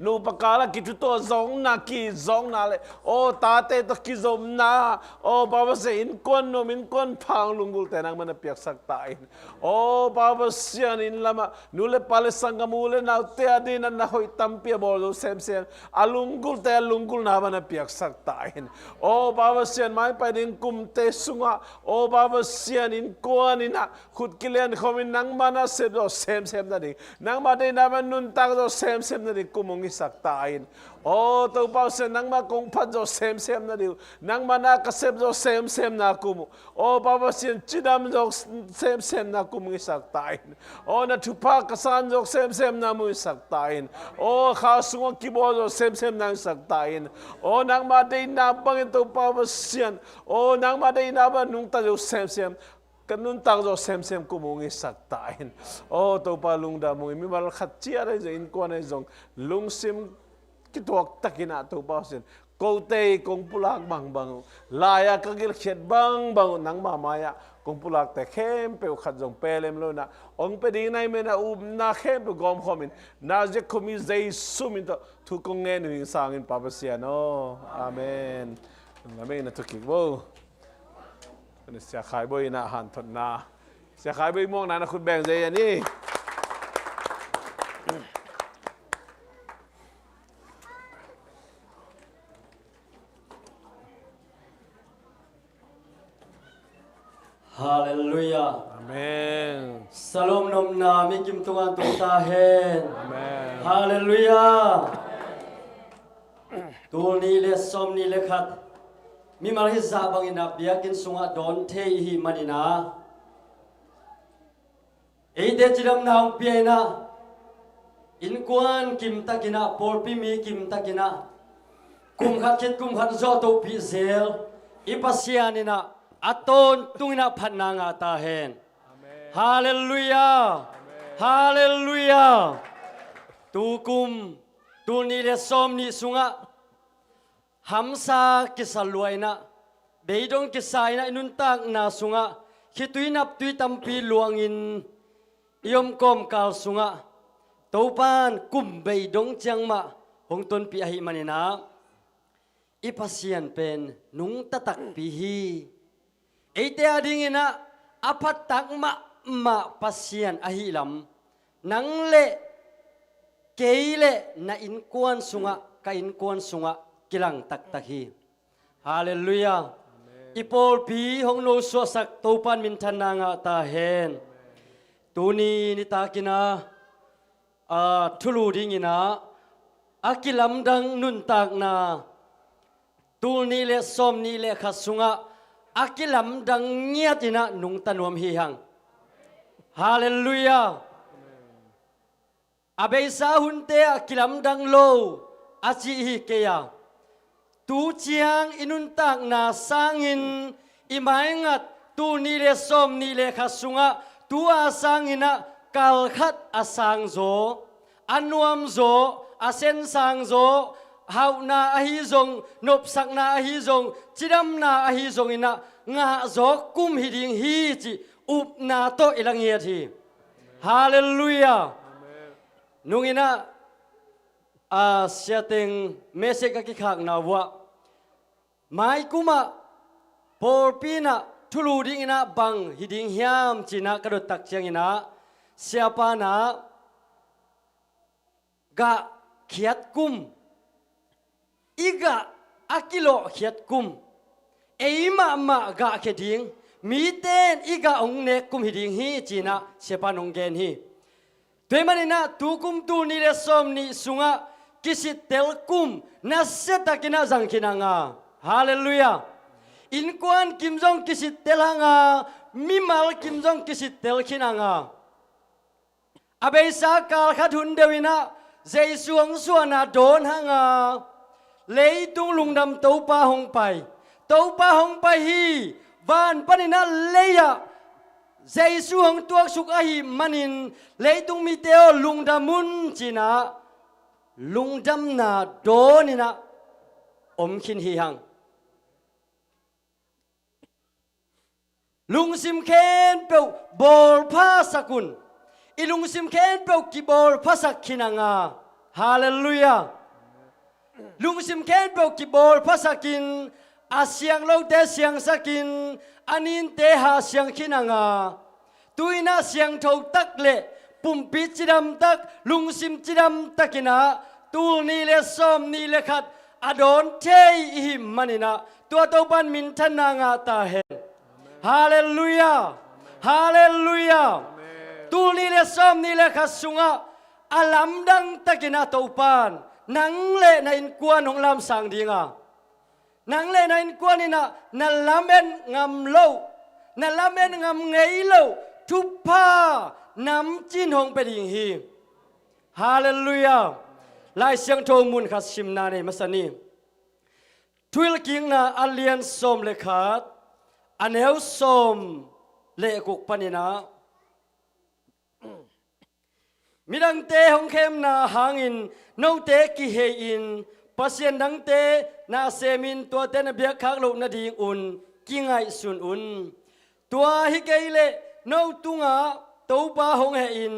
Nupa kal ah kithutuah zawkna, ki-it zawkna le aw tate tawh kizopna, aw Pa Pasian, innkuan nuam innkuan pha hong lunggulhte nangmah na piaksak ta in. Aw Pa Pasian, inn lamah nu le pa le sanggam, u le naute a ding in ah na hoih tampi a bawl zo semsem a lunggulhte a lunggulhna mah na piaksak ta in. Aw Pa Pasian, maipai ding kumte sungah, aw Pa Pasian, innkuan in ah khut kilian khawmin nangmah na sep zawh semsem nading, nangmah deihna mah nuntak zawh semsem nading kum hong hi sak ta in. Aw Topa Pasian, nangmah kong phat zawh semsem na ding uh, nangmah na ka sep zawh semsem na kum uh. Aw Pa Pasian, cidam zawh semsem na kum uh sak ta in. Aw na thupha ka san zawh semsem na mun uh sak ta in. Aw kha sungah kibawl zawh semsem na mun uh sak ta in. Aw nangmah deihna bangin Topa Pasian, aw nangmah deihna bang nungta zawh semsem, ka nuntak zawh semsem kum uh hong hisak ta in. Aw Topa, lungdam ung. Mimal khat ciat ahi zong, innkuan ahi zong, lungsim kituak takin ah Topa Pasian, kote kong pulak bangbang uh, lai-ah ka gilkhiat bangbang uh, nangmah mai-ah kong pulakte khempeuh khat zong pelem lo in ah hong pia ding na hih manin ah, upna khempeuh gawmkhawm in, Nazareth khuami Jesu min tawh thu kong ngen uh hi ing, Pa Pasian aw. Amen. Amen. Na thukik bo. Sia Khai Bawi in ah hanthotna. Sia Khai Bawi muakna na khut beng zei a ni. Halleluiah. Amen. Shalom nopna mi kim tungah tung ta hen. Amen. Halleluiah. Tul nih le sawm nih le khat mimal hih zah bangin ah biakinn sungah dawn thei i hih manin ah, eite cidamna hong pia in ah, innkuan kim takin ah, pawlpi mi kim takin ah, kum khat khit kum khat zawh tohpih zel i Pasian in ah a tawntung in ah phatna ngah ta hen. Amen. Halleluiah. Amen. Halleluiah. Tukum tul nih le sawm nih sungah hamsa kisa lua in ah, beidong kisa in ah i nuntakna sungah khitui naptui tampi luangin i om kawmkal sungah, Topa in kum beidong ciang mah hong tonpih ahih manin ah, i Pasian pen nungta takpi hi. Eite a dingin ah a phattak mahmah Pasian ahih lam, nang le kei le na innkuan sungah, ka innkuan sungah kilang taktak hi. Halleluiah. Amen. I pawlpi hong nosuahsak Topa in minthanna ngah ta hen. Amen. Tuni nitakin ah, aa, thulu dingin ah a kilamdang nuntakna, tul nih le sawm nih le khat sungah a kilamdang ngiat in ah nungta nuam hi hang. Halleluiah. A beisa hunte ah kilamdang lo a ci hi kei a, tu ciang i nuntakna sangin i maingat tul nih le sawm nih le khat sungah tu a sangin ah kal khat a sangzaw, a nuamzaw, a sensangzaw, hauhna ahi zong, nopsakna ahi zong, cidamna ahi zongin ah ngahzaw kum hi ding hi cih upna tawh i la ngiat hi. Halleluiah. Amen. Nungin ah, a, siateng message ka kikhakna uh ah, mai kum ah pawlpi in ah thulu dingin ah bang hi ding hiam ci-in ah ka dot tak ciangin ah, siapa in ah gah khiat kum, i gah a kilawh khiat kum, ei mahmah gah khia ding, mite in i gah hong nek kum hi ding hi ci-in ah siapa in hong gen hi. Tua ahih manin ah tukum tul nih le sawm nih sungah kisittel kum nasia takin ah zang khin hang a. Halleluiah. Innkuan kim zong kisittel hang a, mimal kim zong kisittel khin hang a. A beisa kal khat hun deuh in ah Jesu hong suahna dawn hang a, leitung lungdam Topa hong pai. Topa hong pai hi. Van panin ah lei-ah Jesu hong tuaksuk ahih manin, leitung mite aw, lungdam un ci-in ah lungdamna dawn in ah om khin hi hang. Lungsim khempeuh bawlphasak un. I lungsim khempeuh kibawlphasak khin hang a. Halleluiah. Lungsim khempeuh kibawlphasak in, a siang lote siangsak in, a ninte hahsiang khin hang a. Tu-in ah siangtho tak le pumpi cidam tak, lungsim cidam takin ah tul nih le sawm nih le khat a dawn thei i hih manin ah, tua Topa in minthanna ngah ta hen. Halleluiah. Halleluiah. Tul nih le sawm nih le khat sungah a lamdang takin ah Topa in Nang le na innkuan hong lamsang ding a, nang le na innkuan in ah na lamen ngam loh, na lamen ngam ngei loh thupha namcin hong pia ding hi. Halleluiah. Lai Siangtho mun khat simna nei masa ni. Thuhilhkikna a lian sawm le khat, a neu sawm le guk panin ah, midangte hong khemna hangin note kihei-in, pasian dangte na semin tuate na biakkhak loh nadingun kingaihsun un. Tua hi kei leh no tungah Topa hong hehin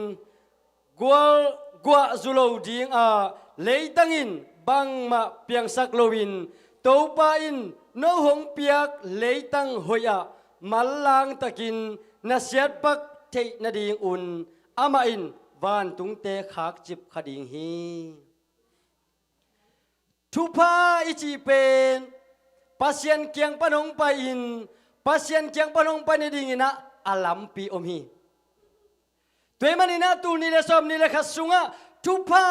gual guahzu lo ding a, leitang in bangmah piangsak loin Topa in no hong piak leitang hoih ah manlang takin na siatpak theih nadingun amah in vantungte khakcip kha ding hi. Thupha i cih pen Pasian kiang pan hong pai-in, Pasian kiang pan hong pai nadingin ah a lampi om hi. Tua ahih manin ah tul nih le sawm nih le khat sungah thupha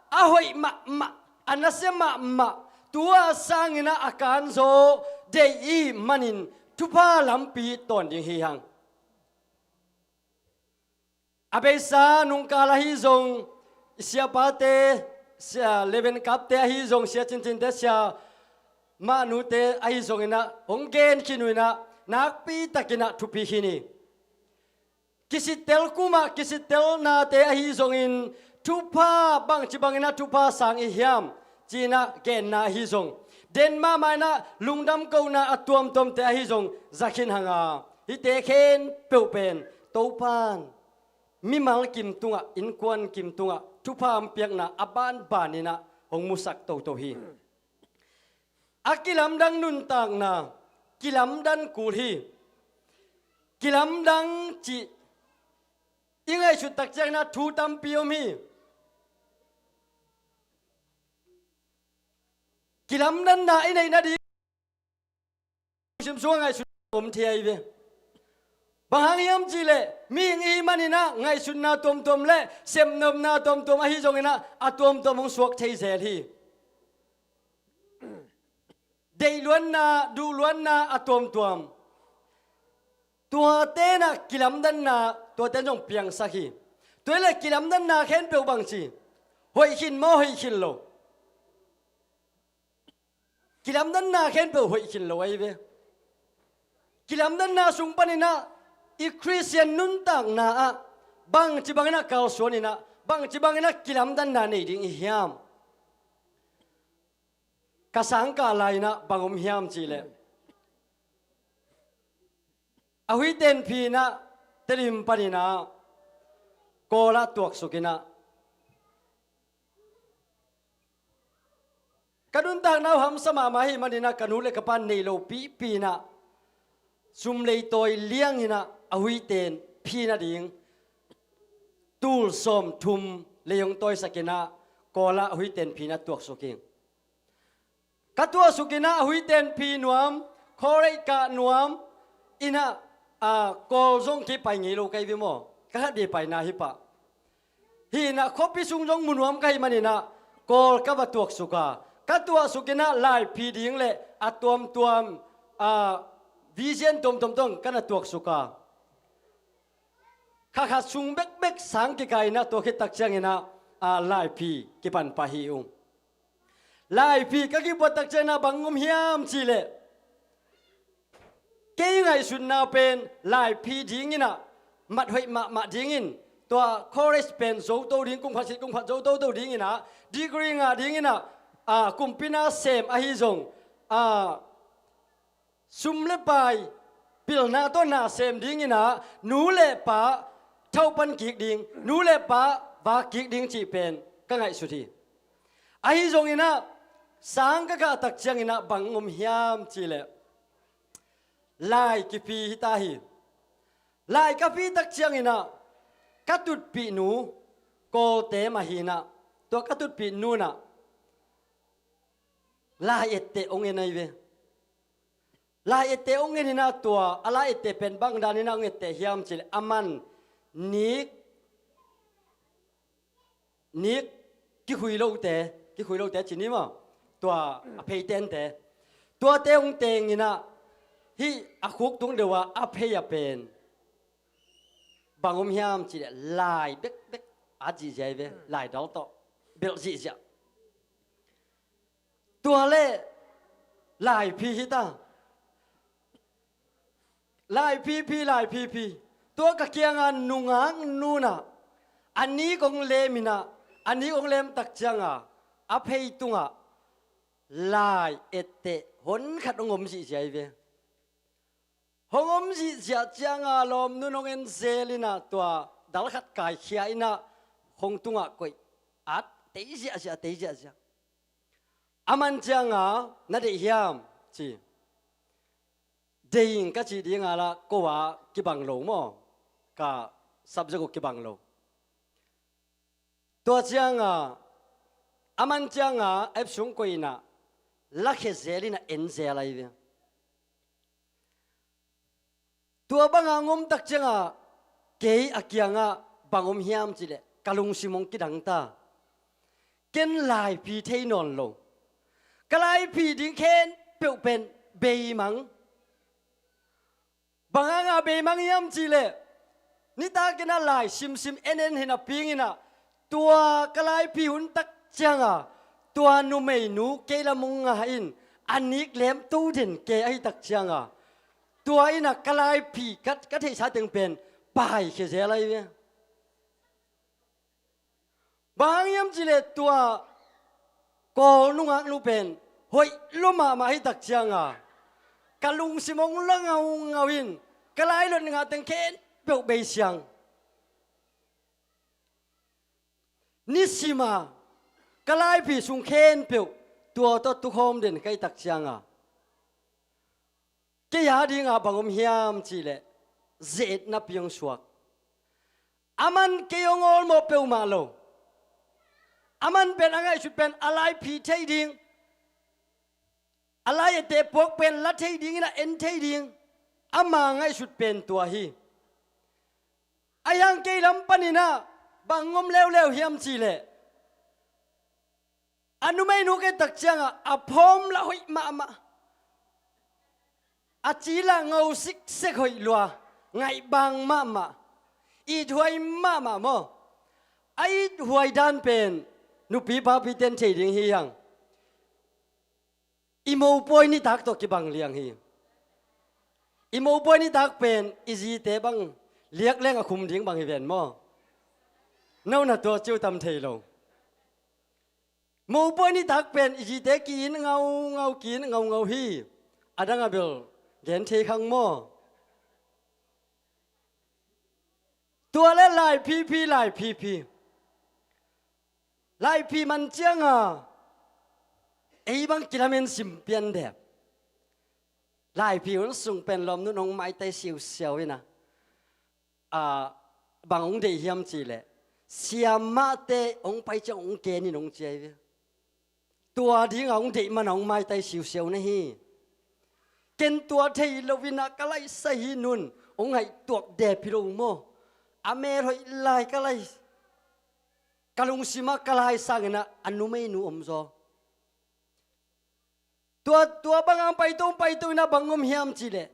a hoih mahmah, a nasia mahmah, tua sangin ah a kanzaw deih i hih manin thupha lampi tawn ding hi hang. A beisa nungkal ahi zong, siapate, sia Leven kapte ahi zong, sia Cincinte, sia Mahnute ahi zongin ah hong gen khin uh in ah nakpi takin ah thupi khin hi. Kisittel kum ah kisittel nate ahi zongin thupha bangci bangin ah thupha sang i hiam ci-in ah genna ahi zong, den mahmah in ah lungdam kohna a tuamtuamte ahi zong za khin hang a, hihte khempeuh pen Topa'n mimal kim tungah, innkuan kim tungah thupha hong piakna a banbanin ah hong musak toto hi. A kilamdang nuntakna, kilamdan kul hi. Kilamdang cih i ngaihsut tak ciangin ah thu tampi om hi. Kilamdanna i neih nading sim sungah ngaihsut om thei ahi ve. Bang hang hiam cih leh mihing i hih manin ah ngaihsutna tuamtuam le sepnopna tuamtuam ahi zongin ah a tuamtuam hong suak thei zel hi. Deihluatna, duhluatna a tuamtuam, tuate in ah kilamdanna, tuate in zong piangsak hi. Tua hi leh kilamdanna khempeuh bangci, hoih khin maw, hoih khin lo? Kilamdanna khempeuh hoih khin lo ahi ve. Kilamdanna sung panin ah i Khristian nuntakna ah bangci bangin ah kalsuan in ah, bangci bangin ah kilamdanna nei ding i hiam? Ka sangkah lai-in ah bang om hiam cih leh, a huihtenphi in ah Tedim panin ah Kawl ah tuaksuk in ah, ka nuntakna uh hamsa mahmah ahih manin ah ka nu le ka pa nei lopipi in ah sum leitawi liangin ah a huihtenphi nading tul sawmthum lei hong tawisak in ah Kawl ah a huihtenphi in ah tuaksuk hi. Ka tuaksuk in ah a huihtenphi nuam, college kah nuam in ah, a, Kawl zong kei pai ngei lo ka hi ve maw? Ka khat vei paina hi pah. Hi in ah khuapi sung zong mu nuam ka hih manin ah Kawl ka va tuaksuk a, ka tuaksuk in ah laiphi ding le a tuamtuam, a, vision tuamtuam tawh ka na tuaksuk a, kha khat sung bekbek sang kikai in ah tua khit tak ciangin ah, a, laiphi kipan pah hi ung. Laiphi ka kipuat tak ciangin ah bang om hiam cih leh, kei ngaihsutna pen laiphi dingin ah mat hoih mahmah dingin, tua college pen zo to ding, kum khat khit kum khat zo toto dingin ah, degree ngah dingin ah, a, kumpi na sem ahi zong, a, sum le pai pilna tawh na sem dingin ah nu le pa thaupan kik ding, nu le pa vak kik ding cih pen ka ngaihsut hi. Ahi zongin ah sang ka kah tak ciangin ah bang om hiam cih leh, lai kiphi hi ta hi. Lai ka phi tak ciangin ah ka tutpih nu Kawlte mah hi in ah, tua ka tutpih nu in ah lai etteh hong en ahi ve. Lai etteh hong en in ah, tua a lai etteh pen bang danin ah hong etteh hiam cih leh, aman nik, nik kikhui lote, kikhui lote ci ni maw, tua a phei tente, tuate hong teng in ah, hih a khuk tung deuh a a phei a pen bang om hiam cih leh lai bekbek at zihziah hi ve, lai dal tawh belh zihziah. Tua leh laiphi hi ta. Laiphi phi, laiphi phi. Tua ka kianga nungak nu in ah a nik hong lem in ah, a nik hong lem tak cianga a phei tungah lai etteh hon khat hong om zihziah hi ve. Hong om zihziah cianga lawmnu in hong en zel in ah tua dal khat kaikhia in ah khong tungah koih, at tei ziahziah, tei ziahziah. A man cianga na deih hiam ci. Deih ing ka cih dinga lah ko a kibang lo maw, ka subject uh kibang lo. Tua cianga a man cianga app sung koih in ah lakhia zel in ah en zel ahi ve. Tua banga hong om tak cianga kei a kiangah bang om hiam cih leh ka lungsim hong kidang ta. Ken laiphi thei nawn lo. Ka laiphi ding khempeuh pen beimang. Bang hanga beimang hiam cih leh, nitak in ah lai simsim en en hi napi in ah, tua ka laiphi hun tak cianga tua numeinu kei lam hong nga in a nik lem to den kei ahi tak cianga, tua in ah ka laiphi ka, ka theihsa teng pen paikhia zel ahi ve. Bang hang hiam cih leh tua Kawl nungak nu pen hoih lua mahmah ahi tak cianga ka lungsim hong la ngaungau in ka lailot ngah teng khempeuh beisiang. Nisima ka laiphi sung khempeuh tua tawh tukhawm den ka hih tak cianga, kei a dinga bang om hiam cih leh ze-etna piang suak. A man kei hong awlmawh peuhmah lo. A man pen a ngaihsut pen a laiphi thei ding, a lai etteh puak pen la thei ding in ah en thei ding, ama ngaihsut pen tua hi. Ahi hang kei lam panin ah bang om leuleu hiam cih leh, a numeinu ka hih tak cianga a phawm lah hoih mahmah, a ci lah ngo siksek, hoih lua, ngaihbang mahmah, ithuai mahmah maw. A ithuai dan pen nupi papite in thei ding hi hang. I mopawi nitak tawh kibang liang hi. I mopawi nitak pen i zite bang liak leng a khum ding bang hi ven maw. No na tua ciu tam thei lo. Mopawi nitak pen i zite ki-in ngaungau, ki-in ngaungau hi. A dang a bel gen thei khang maw. Tua leh laiphi phi, laiphi phi. Laiphi man cianga ei bang kilamen sim pian dep. Laiphi hun sung pen lawmnu in hong maitai siusiau in ah, a, bang hong deih hiam cih leh, siamahte hong pai ciang hong gen in hong ci ahi ve. Tua dinga hong deih mana hong maitai siusiau na hi. Ken tua thei lo in ah ka laisai hi, nun hong ngaihtuak dep hi lo maw. A mel hoih lai ka lai, ka lungsimah ka lai sangin ah a numeinu om zaw. Tua, tua banga hong paito, hong paito in ah bang om hiam cih leh,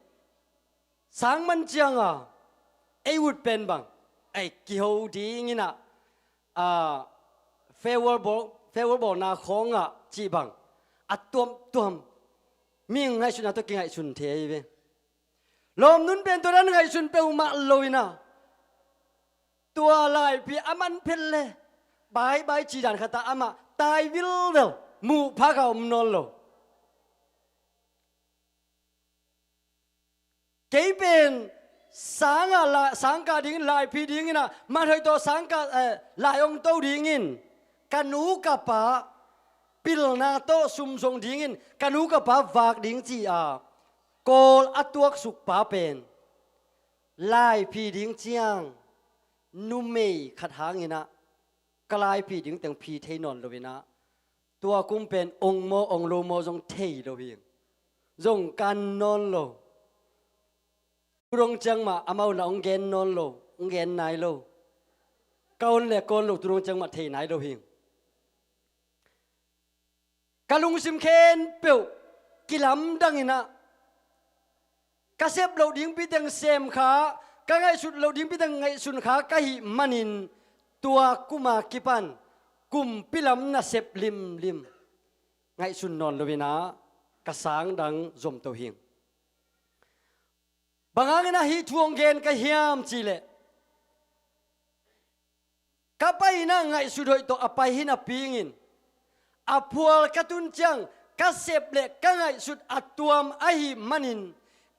sang man cianga ei ut pen bang, ei kiho ding in ah, a, farewell bawl, farewell bawlna khawngah cih bang a tuamtuam, mi ngaihsutna tawh kingaihsun thei ahi ve. Lawmnu in pen tua dan ngaihsun peuhmah lo in ah, tua laiphi a man phet leh bye bye cih dan khatah amah tai vilvel, muh phak a om nawn lo. Kei pen sangah la, sangkah dingin, laiphi dingin ah, mathoih tawh sangkah, eh, lai hong to dingin ka nu ka pa pilna tawh sum zong dingin ka nu ka pa vak ding ci-a Kawl a tuaksuk pa pen laiphi ding ciang numei khat hangin ah ka laiphi ding teng phi thei nawn lo in ah, tua kum pen ong maw ong lo maw zong thei lo hi. Zong kan nawn lo. Tudong ciang mah amau na ong gen nawn lo, ong gen nai lo. Ka on le ka on lo, tudong ciang mah thei nai lo hi. ka lungsim khempeuh kilamdang in ah, ka sep loh dingpi teng sem kha, ka ngaihsut loh dingpi teng ngaihsun kha ka hih manin, tua kum a kipan kumpi lam nasep limlim ngaihsun nawn lo in ah, ka sang dang zomto hi ing. Bang hangin ah hih thu hong gen ka hiam cih leh, ka pai in ah ngaihsut hoih tawh a pai hi napi-in, a phual ka tun ciang ka sep le ka ngaihsut a tuam ahih manin,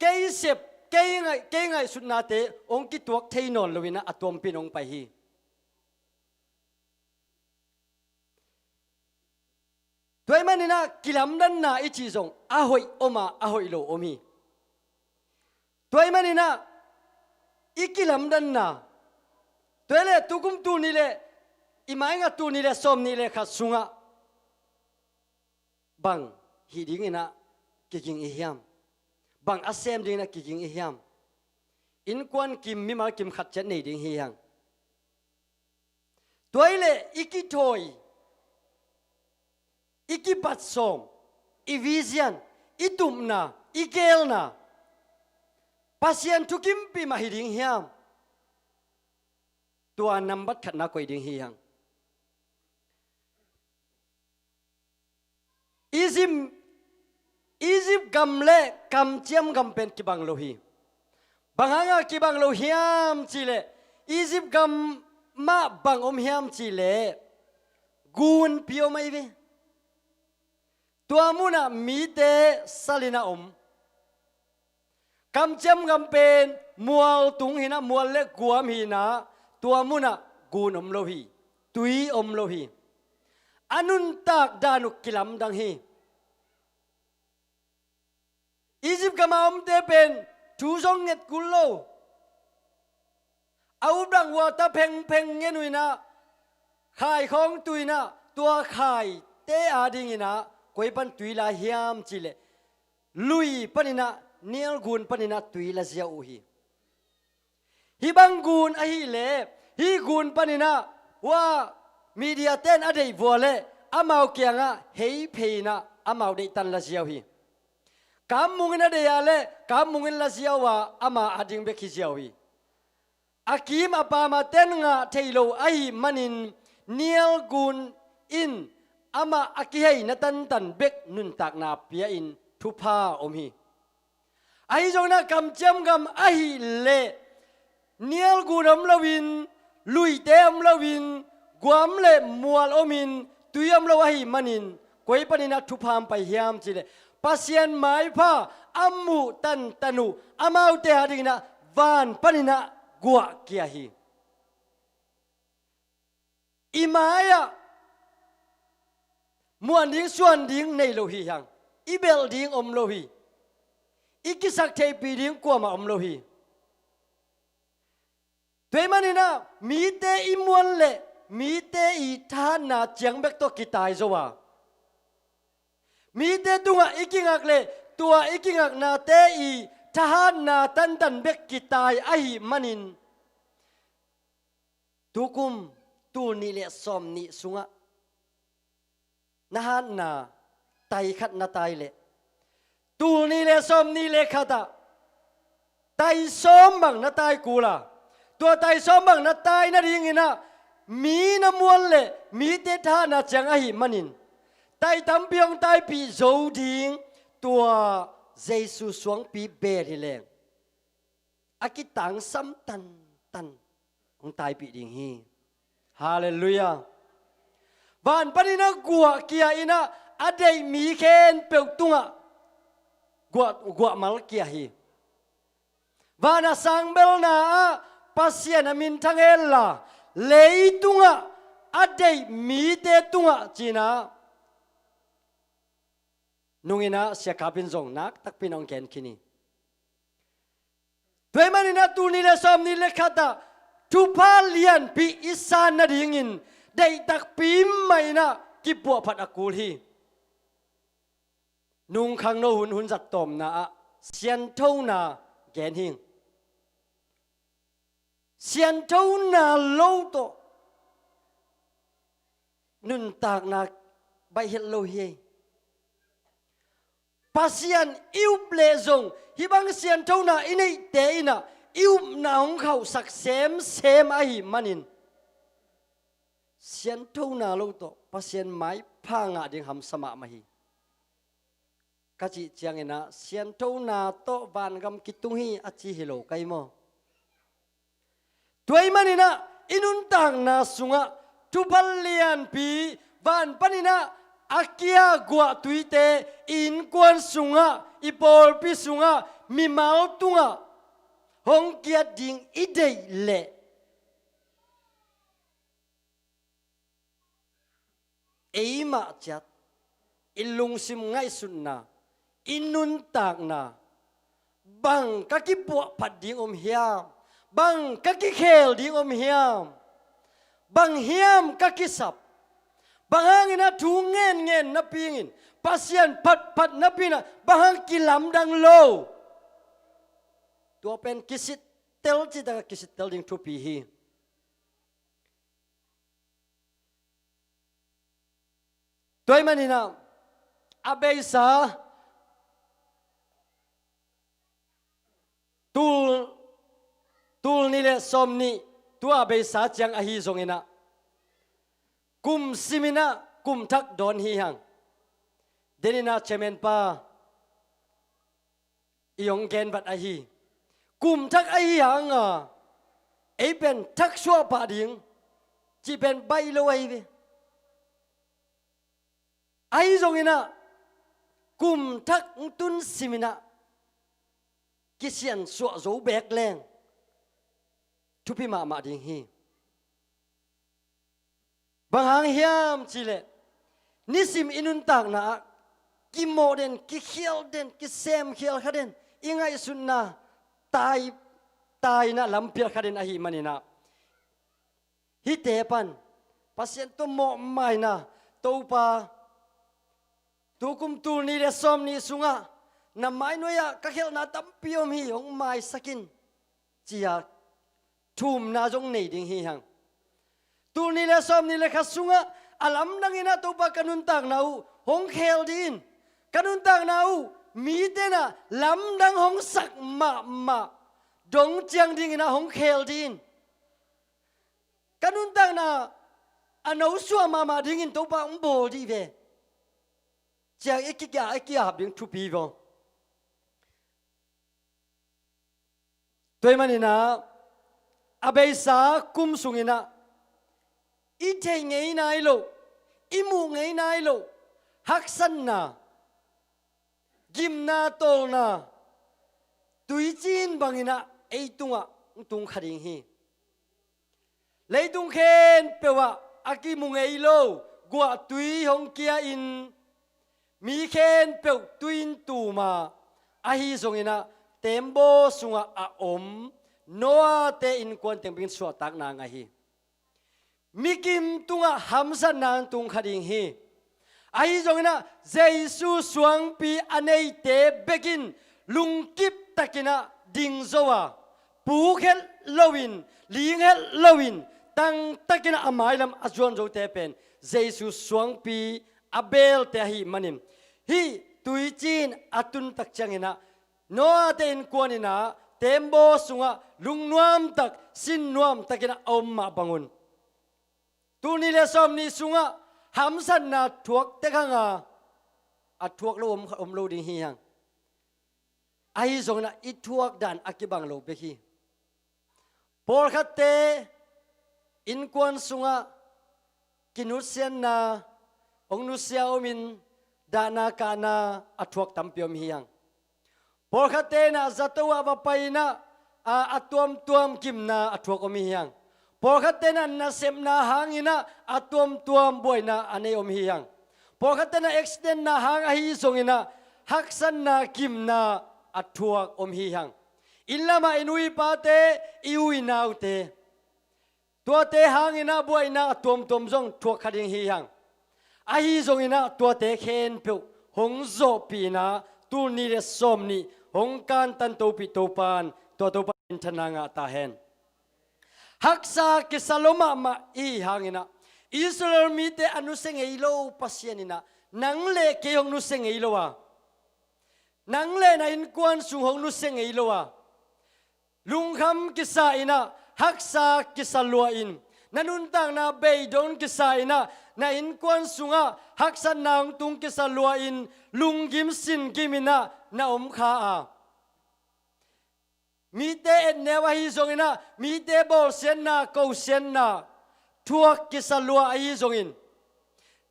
kei sep, kei ngaih, kei ngaihsutnate hong kituak thei nawn lo in ah, a tuampi in hong pai hi. Tua ahih manin ah kilamdanna i cih zong a hoih om a, a hoih lo om hi. Tua ahih manin ah i kilamdanna, tua hi leh tukum tul nih le, i maingat tul nih le sawmnih le khat sungah bang hih dingin ah kiging i hiam? Bang a sem dingin ah kiging i hiam? Innkuan kim, mimal kim khat ciat nei ding hi hang. Tua hi leh i kithawi, i kipat sawm, i vision, i tupna, i geelna, Pasian thukimpih mah hi ding hiam? Tua nambat khatna koih ding hi hang. Egypt, Egypt gam le kamciam gam pen kibang lo hi. Bang hanga kibang lo hiam cih leh, Egypt gam mah bang om hiam cih leh, gunpi om ahi ve. Tua munah mite sal in a om. Kamciam gam pen mual tung hi in ah, mual le guam hi in ah, tua munah gun om lo hi, tui om lo hi. A nuntak dan uh kilamdang hi. Egypt gam a omte pen thu zong nget kul lo. A updang uata phengpheng ngen uh in ah, khai khawng tu in ah, tua khaite adingin ah koi pan tui la hiam cih leh, lui panin ah, Nile gun panin ah tui la ziau uh hi. Hih bang gun ahih leh, hih gun panin ah, hua media ten a deih vua leh, amau kiangah hei phei in ah, amau deihtan la ziau hi. Kam mungin a deih a leh, kam mungin la ziau a, ama ading bek hi ziau hi. A kim a pam a ten ngah thei lo ahih manin, Nile gun in amah a kiheina tantan bek nuntakna pia-in thupha om hi. Ahi zongin ah kamciam gam ahih leh, Nile gun om loin, luite om loin, guam le mual omin, tui om lo ahih manin, koi panin ah thupha hong pai hiam cih leh, Pasian maipha a muh tantan uh, amaute adingin ah van panin ah guah kia hi. I mai-ah muan ding suan ding nei lo hi hang. I belh ding om lo hi. I kisaktheihpih ding kuamah om lo hi. Tua ahih manin ah mite i muan le mite i thahatna ciang bek tawh kitai zo a, mite tungah i kingak le tua i kingaknate i thahatna tantan bek kitai ahih manin, tukum tul nih le sawm nih sungah na hatna tai khat na tai leh, tul nih le sawm nih le khatah tai sawm bang na tai kul a, tua tai sawm bang na tai nadingin ah mi na muan le mite thahatna ciang ahih manin, tai tampi hong taipih zo ding, tua Jesu suangpi bel hi leng a kitangsam tantan hong taipih ding hi. Halleluiah. Van panin ah guah kia in ah a deih mi khempeuh tungah guah, guah mal kia hi. Van a sangbelna ah Pasian a minthang hen la, leitungah a deih mite tungah ci-in ah nungin ah Sia Kap in zong nak takpi in hong gen khin hi. Tua ahih manin ah tul nih le sawm nih le khatah thupha lianpi i san nadingin deih takpi mah in ah kipuahphat a kul hi. Nung khangno hun, hun zat tawmna ah sianthona gen hi ing. Sianthona lo tawh nuntakna baih het lo hi. Pasian i up leh zong hih bang sianthona i neihte in ah i upna hong khauhsak semsem ahih manin sianthona lo tawh Pasian maipha ngah ding hamsa mahmah hi. Ka cih ciangin ah sianthona tawh vangam kitung hi a ci hi lo ka hi maw? Tua ahih manin ah i nuntakna sungah thupha lianpi, van panin ah a kia guahtuite, i innkuan sungah, i pawlpi sungah, mimal tungah hong kiat ding i deih leh eimah ciat i lungsim ngaihsutna, i nuntakna, bang ka kipuahphat ding om hiam? Bang ka kikhel ding om hiam? Bang hiam ka kisap? Bang hangin ah thu ngenngen napi in, Pasian phatphat napi in ah bang hang kilamdang lo? Tua pen kisittel cih takah kisittel ding thupi hi. Tua ahih manin ah a beisa tul, tul nih le sawm nih, tua a beisa ciang ahi zongin ah kum simin ah kum thak dawn hi hang. Denin ah chairman pa i hong gen vat ahi. Kum thak ahi hanga ei pen thak suah pah ding cih pen baih lo ahi ve. Ahi zongin ah kum thak hong tun simin ah kisiansuah zo beek leng thupi mahmah ding hi. Bang hang hiam cih leh nisim i nuntakna ah kimawh den, kikhial den, kisemkhial kha den, i ngaihsutna tai, taina lampial kha den ahih manin ah hihte pan Pasian tawh mawhmaina, Topa, tu kum tul nih le sawm nih sungah na mai nuai-ah ka khialhna tampi om hi, hong maisak in, ci-a thumna zong nei ding hi hang. Tul nih le sawm nih le khat sungah a lamdang in ah Topa ka nuntakna uh hong khel dih in, ka nuntakna uh mite in ah lamdang hong sak mahmah dong ciang dingin ah hong khel dih in, ka nuntakna a nosuah mahmah dingin Topa hong bawl dih ve, ci-a i ki-, i ki-ap ding thupi vaw. Tua ahih manin ah a beisa kum sungin ah i theih ngei nai loh, i muh ngei nai loh haksatna, gimna, tawlna, tuiciin bangin ah ei tungah hong tung kha ding hi. Leitung khempeuh ah a kimu ngei lo guahtui hong kia-in, mi khempeuh tui-in tum a, ahi zongin ah teembaw sungah a om Noah-te innkuan teng bangin suahtakna ngah hi. Mikim tungah hamsatna hong tung kha ding hi. Ahi zongin ah Jesu suangpi a neite bek in lungkip takin ah ding zo a, puk het loin, ling het loin, tangtakin ah a mailam a zuan zote pen Jesu suangpi a beelte ahih manin, hih tuiciin a tun tak ciangin ah Noah-te innkuan in ah teembaw sungah lungnuam tak, sinnuam takin ah a om mah bangun, tul nih le sawm nih sungah hamsatna thuak tek hanga a thuak lo om, om lo ding hi hang. Ahi zongin ah i thuak dan a kibang lo bek hi. Pawlkhatte innkuan sungah kinusiatna, hong nusia omin dahna kahna a thuak tampi om hi hang. Pawlkhatte in ah zato ah va pai in ah a, a tuamtuam gimna a thuak om hi hang. Pawlkhatte in ah nasepna hangin ah a tuamtuam buaina a nei om hi hang. Pawlkhatte in ah accidentna hang ahi zongin ah haksatna, gimna a thuak om hi hang. Inn lamah i nu i pate, i u i naute, tuate hangin ah buaina a tuamtuam zong thuak kha ding hi hang. Ahi zongin ah tuate khempeuh hong zawhpih in ah tul nih le sawm nih hong kantan Topih Topa in, tua Topa in minthanna ngah ta hen. Haksa kisa lo mahmah i hih hangin ah Israel mite a nusia ngei lo Pasian in ah nang le kei hong nusia ngei lo a, Nang le na innkuan sung hong nusia ngei lo a, lungkham kisa in ah, haksa kisa lua in, na nuntakna bei dong kisa in ah, na innkuan sungah haksatna hong tung kisa lua in, lunggim singim in ah na om kha a, mite etneu ahi zongin ah, mite bawlsiatna, kosiatna thuak kisa lua ahi zongin,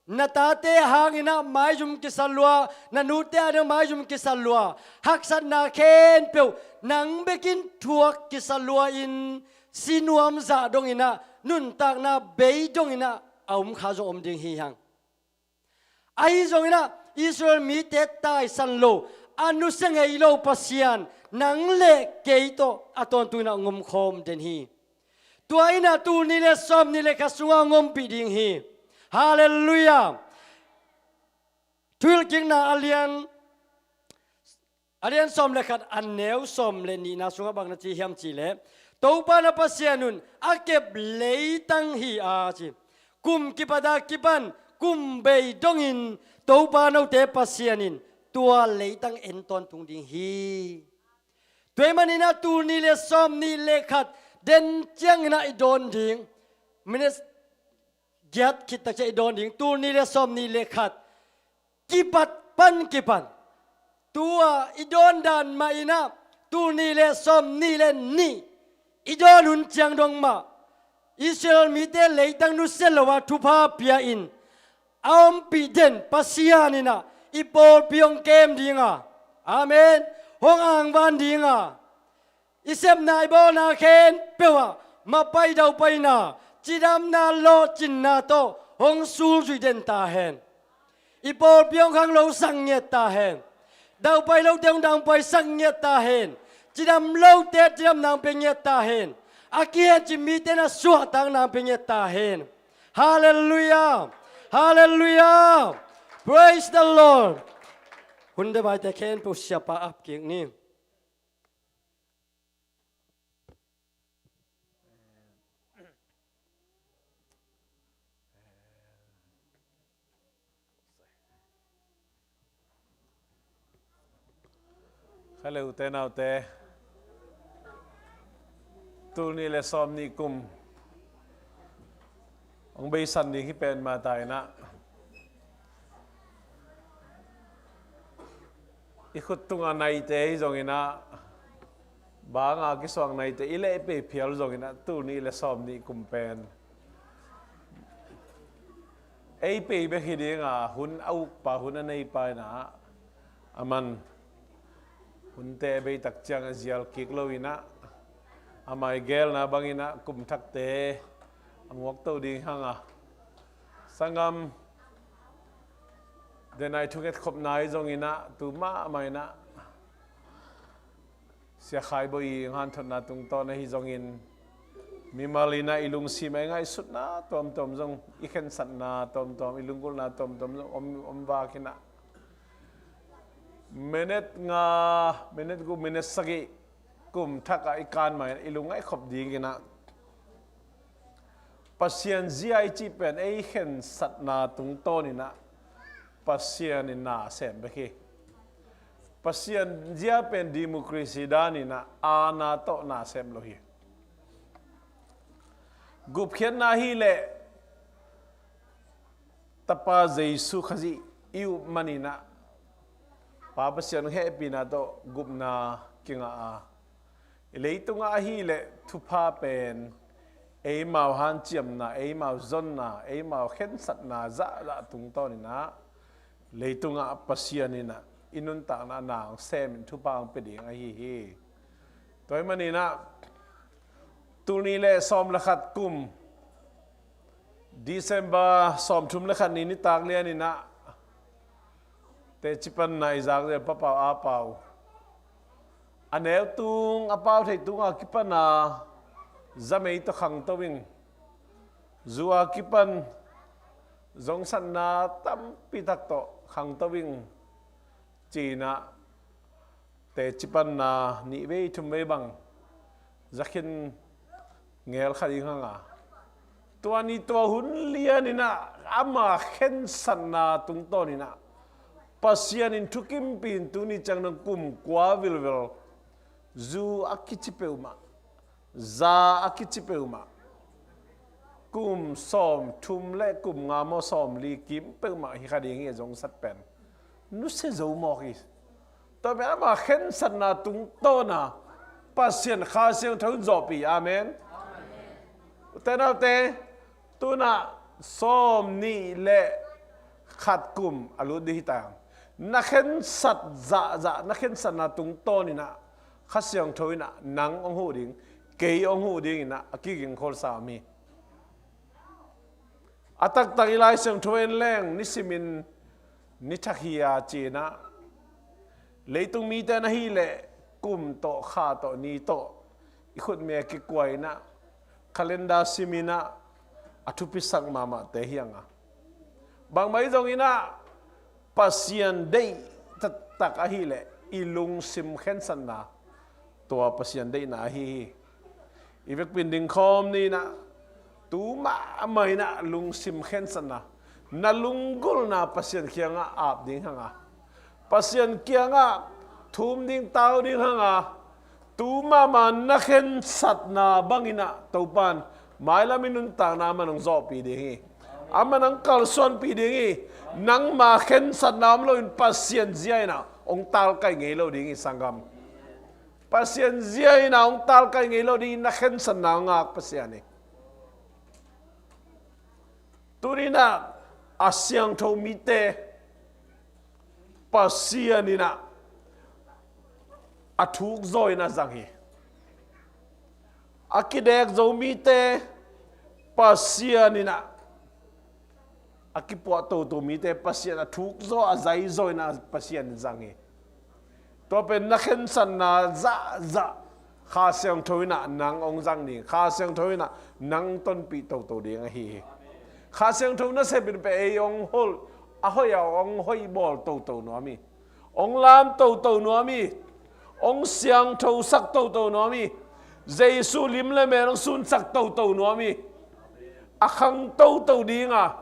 na tate hangin ah maizum kisa lua, na nute ading maizum kisa lua, haksatna khempeuh nang bekin thuak kisa lua in, si nuam zah dongin ah, nuntakna bei dongin ah a om kha zong om ding hi hang. Ahi zongin ah, Israel mite taisan lo, a nusia ngei lo Pasian, nang le kei tawh a tawntung in ah hong om khawm den hi. Tua in ah tul nih le sawm nih le khat sungah hong ompih ding hi. Halleluiah. Thuhilhkikna a lian, a lian sawm le khat, a neu sawm le nihna sungah bang na ci hiam cih leh, Topa na Pasian un a kep leitang hi a ci. Kum kipat a kipan kum bei dongin Topa note Pasian in tua leitang en tawntung ding hi. Tua ahih manin ah tul nih le sawm nih le khat den ciangin ah i dawn ding, minute giat khit tak ciang i dawn ding, tul nih le sawm nih le khat kipat pan kipan. Tua i dawn dan mah in ah, tul nih le sawm nih le nih i dawn hun ciang dong mah, Israel mite leitang nusia lo a thupha pia in a ompih den Pasian in ah i pawlpi hong kem ding a, amen, hong angvan ding a, i sepna i bawlna khempeuh ah mapai daupaina, cidamna lawhcinna tawh hong sulzuih den ta hen. I pawlpi hong khanglosak ngiat ta hen. Daupai lote hong daupaisak ngiat ta hen. Cidam lote cidamna hong pia ngiat ta hen. A kihencip mite na suahtakna hong pia ngiat ta hen. Halleluiah. Halleluiah. Praise the Lord. Hun debaite khempeuh siapa ap kik ni. Kha le ute naute, tul nih le sawm nih kum hong beisan ding hi pen mah ta in ah, i khut tungah naite hi zongin ah, banga kisuak naite i lehpei phial zongin ah, tul nih le sawm nih kum pen ei pei bek hi ding a, hun a ukpa, hun a neipa in ah, aman hunte a bei tak ciang a zial kik lo in ah, amah i geelna bangin ah kum thakte a nguakto ding hang a, sanggam, denai thunget khopna hi zongin ah, tu mahmah in ah, Sia Khai Bawi i hanthotna tungtawn ahi zongin, mimal in ah i lungsim a i ngaihsutna tuamtuam zong, i khensatna tuamtuam, i lunggulhna tuamtuam zong om, om vak in ah, minute nga, minute guk, minute sagih kum thak ah i kan mah in ah i lungngaih khop ding in ah, Pasian zia i cih pen ei khensatna tungtawn in ah Pasian in na sem bek hi. Pasian zia pen democracy dan in ah aana tawh na sem lo hi. Gupkhiatna hi leh Tapa Jesu Khazih i up man in ah, Pa Pasian hehpihna tawh gupna kingah a, i leitungah ahih leh thupha pen eimau hanciamna, eimau zonna, eimau khensatna zahzah tungtawn in ah, leitungah Pasian in ah i nuntakna na hong sem in thupha hong pia ding ahi hi. Tua ahih manin ah, tul nih le sawm le khat kum, December sawmthum le khat ni nitak lian in ah, teci panna i zak zel Pa Pau, A Pau, a neu tung a pau theih tungah kipan a, zamei tawh khangto ing, zu a kipan zongsatna tampi tak tawh khangto ing, ci in ah, teci panna nih vei thum vei bang za khin ngel kha ding hang a, tua ni tua hun lian in ah ama khensatna tungtawn in ah, Pasian in thukimpi in tuni ciang dong kum kua vilvel, zu a kici peuhmah, za a kici peuhmah, kum sawmthum le kum nga maw sawmli kim peuhmah hi kha ding hi a zong sat pen nusia zo mawk hi. Tua pen ama khensatna tungtawna Pasian Kha Siangtho in zawhpih. Amen. Ute naute, tunah sawmnih le khat kum a lut ding hi ta. Na khensat zahzah, na khensatna tungtawn inah Kha Siangtho inah nang hong huh ding, kei hong huh ding inah a kigingkholsa om hi. A taktak i Lai Siangtho en leng nisimin ni thak hi a ci inah, leitung mite na hih leh kum tawh, kha tawh, ni tawh i khutme a kikuai inah, calendar sim inah a thupisak mahmahte hi hang a, bangmah hi zong inah Pasian deih taktak ahih leh i lungsim khensatna, tua Pasian deihna ahi hi. I vekpi in dingkhawm ni inah, tu mahmah inah lungsim khensatna, na lunggulhna Pasian kiangah ap ding hang a, Pasian kiangah thum ding, tau ding hang a, tu mahmah na khensatna bang inah Topa in mailam i nuntakna aman hong zawhpih ding hi. Aman hong kalsuanpih ding hi. Nangma khensatna om loin Pasian zia inah hong talkaih ngei lo ding hi, sanggam. Pasian zia inah hong talkaih ngei lo ding hi, na khensatna hong ngak Pasian hi. Tuni inah a siangtho mite Pasian inah a thuk zaw inah zang hi. A kidek zo mite Pasian inah, a kipuah toto mite Pasian a thuk zaw, a zai zaw inah Pasian in zang hi. Tua pen na khensatna zahzah Kha Siangtho inah nang hong zang ding, Kha Siangtho inah nang tonpih toto ding ahi hi. Kha Siangtho nasep in pen ei hong hol, a hoih a hong hoih bawl toto nuam hi. Hong lam toto nuam hi. Hong siangthosak toto nuam hi. Jesu lim le mel hong sunsak toto nuam hi. A khang toto ding a,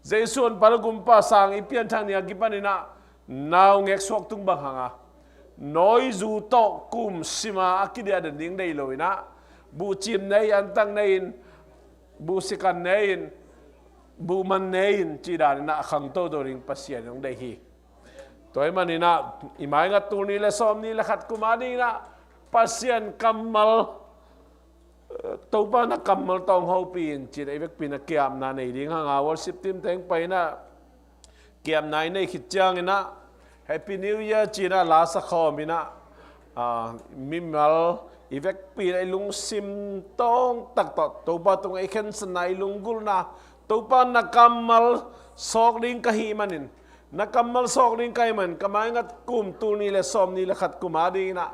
Jesu honpa le gumpa sang i pianthak ni a kipan inah naungek suak tung bang hang a, nawizu tawh kum sima a kidiah den ding deih lo inah, buhcim nei, antak nei in, buhsikan nei in, buhman nei in, cih dan inah a khang toto ding Pasian hong deih hi. Tua ahih man inah i maingat tul nih le sawmnih le khat kum a ding inah Pasian kammal, Topa na kammal tawh hong hopih in ci inah i vekpi inah kiamna nei ding hang a, worship team teng pai inah kiamna i neih khit ciang inah Happy New Year ci inah la sa khawm inah, ah, mimal i vekpi inah i lungsim tawng tak tawh Topa tungah i khensatna, i lunggulhna, Topa na kammal sawk ding ka hih manin, na kammal sawk ding ka hih manin, ka maingat kum tul nih le sawmnih le khat kum a ding inah,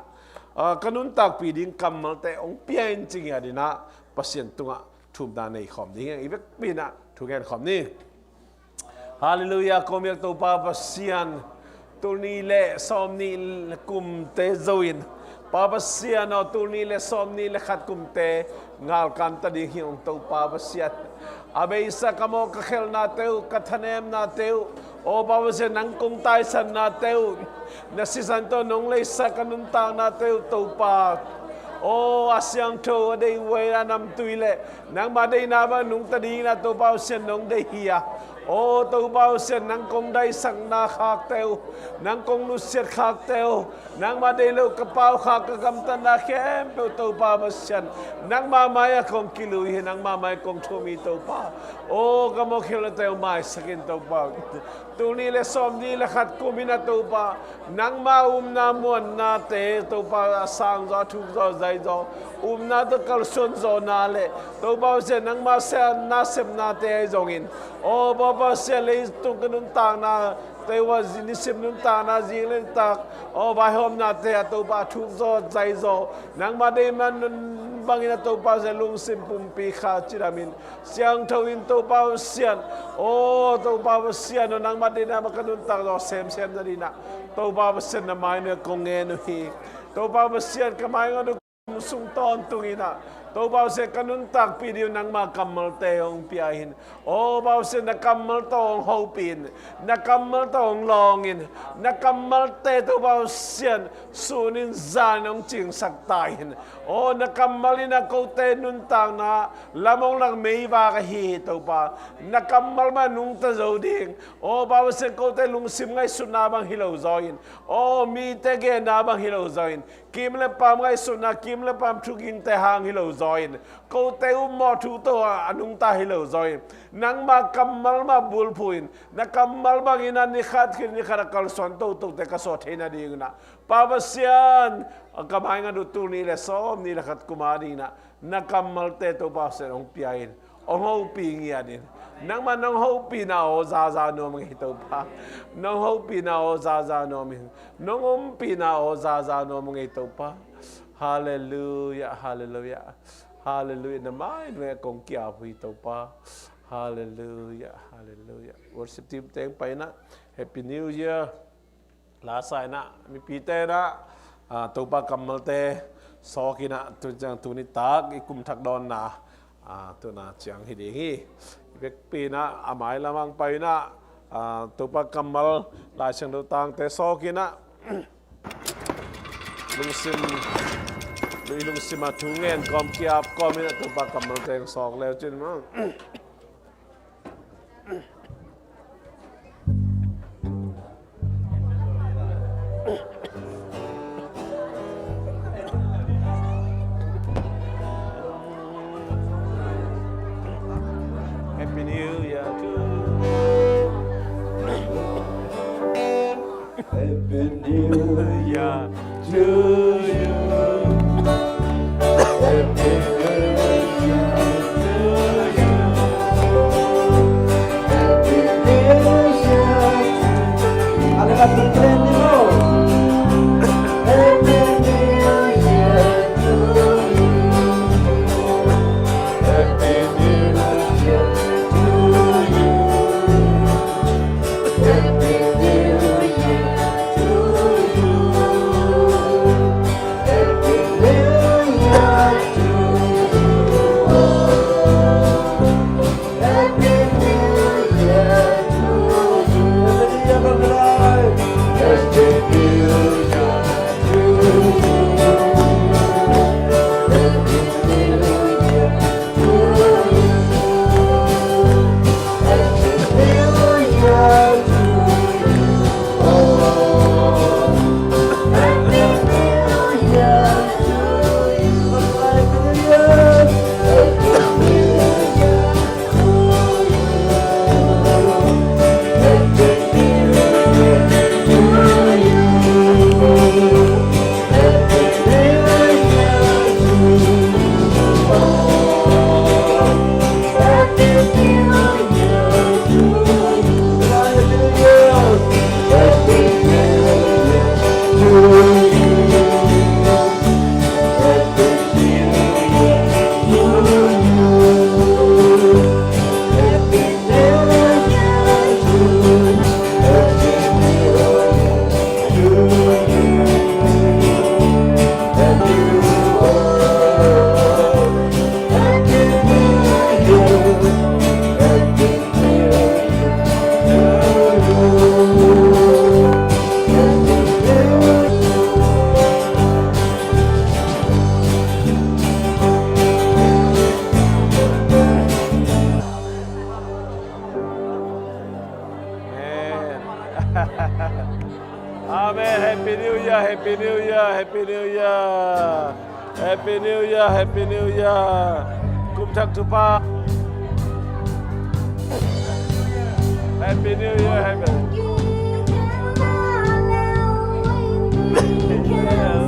ah, ka nuntakpih ding kammalte hong pia in ci ngiat inah Pasian tungah thumna nei khawm ding hi. I vekpi inah thu gen khawm ni. Halleluiah, komiak Topa Pasian, tul nih le sawmnih kumte zo in, Pa Pasian aw, tul nih le sawmnih le khat kumte ngalkanta ding hi ung Topa Pasian. A beisa ka mawh ka khelnate uh, ka thanemnate uh, aw Pa Pasian, nang kong taisannate uh, na sisan tawh nong leisa ka nuntaknate uh Topa. Aw a siangtho, a deih huai, a namtui le nangma deihna bang nungta dingin ah Topa Pasian nong deih hi a. Aw Topa Pasian, nang kong daisakna khakte uh, nang kong nusiat khakte uh, nangma deih loh ka pau khak, ka gamtatna khempeuh Topa Pasian, nangma mai-ah kong kilui hi, nangma mai kong thum hi Topa. Aw ka mawh khelnate uh maisak in Topa. Tul nih le sawmnih le khat kum in ah Topa, nangma upna muannate Topa a sangzaw, a thukzaw, a zaizaw, upna tawh kalsuanzawhna le Topa Pasian nangma nasepnate ahi zongin, aw Topa Pasian, leitung ka nuntaknate uh a nisim nuntakna, zing le nitak, aw vaihawmnate ah Topa a thukzaw, a zaizaw, nangma deih man bangin ah Topa Pasian lungsim pumpi kha cidamin, siangtho in Topa Pasian, aw Topa Pasian aw, nangma deihna bang ka nuntak zaw semsem nadingin ah Topa Pasian na mai nuai kong ngen uh hi. Topa Pasian, ka mai ngat uh kum sung tawntungin ah Topa Pasian, ka nuntakpih ding uh nangma kammalte hong pia in. Aw Pasian, na kammal tawh hong hopih in. Na kammal tawh hong lawng in. Na kammalte Topa Pasian, sun in zan in hong cingsak ta in. Aw na kammal in ah kote nuntakna lam hong lak meivak ahi hi Topa. Na kammal mah nungta zo ding. Aw Pasian, kote lungsim ngaihsutna bang hi lo zaw in. Aw mite genna bang hi lo zaw in. Kim le paam ngaihsutna, kim le paam thugingte hang hi lo zaw in. Kote upmawh thu tawh a nungta hi lo zaw in. Nangma kammal mah bulphuh in. Na kammal bangin ah ni khat khit ni khat a kalsuan totote ka sawt theihna ding un ah, Pa Pasian, ka maingat uh tul nih le sawm nih le khat kum a ding in ah na kammalte Topa Pasian hong pia in. Hong hopih ngiat in. Nangmah nong hopihna aw zaza nuam ngei Topa. Nong hopihna aw zaza nuam ngei. Nong ompihna aw zaza nuam ngei Topa. Halleluia, halleluia. Halleluia. Na mai nuai kong kiap uh hi Topa. Halleluia, halleluia. Worship team teng pai in ah Happy New Year. Lasa in ah mipite in ah, ah, Topa kammalte sawk in ah, tu ciang tuni tak i kum thak dawnna, ah, tuna ciang hi ding hi. I vekpi in ah a mailam hong pai in ah, ah, Topa kammal Lai Siangtho tangte sawk in ah, lungsim, i lungsim a thu ngen kawm kiap kawm in ah Topa kammalte hong sawk leu cin maw. Happy New Year to you. Happy New Year to you. Happy New Year to you. Happy New Year. Ada lagu keren ni, bro. Happy New Year to you. Happy New Year to you. Happy New Year to you. Happy New Year to you. Happy New Year to you. Happy New Year, Happy New Year to you. Happy New Year. Amen. Amen. Happy New Year, Happy New Year, Happy New Year. Happy New Year, Happy New Year. Kum thak thupha. Happy New Year, Happy New Year.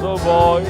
Zo boy.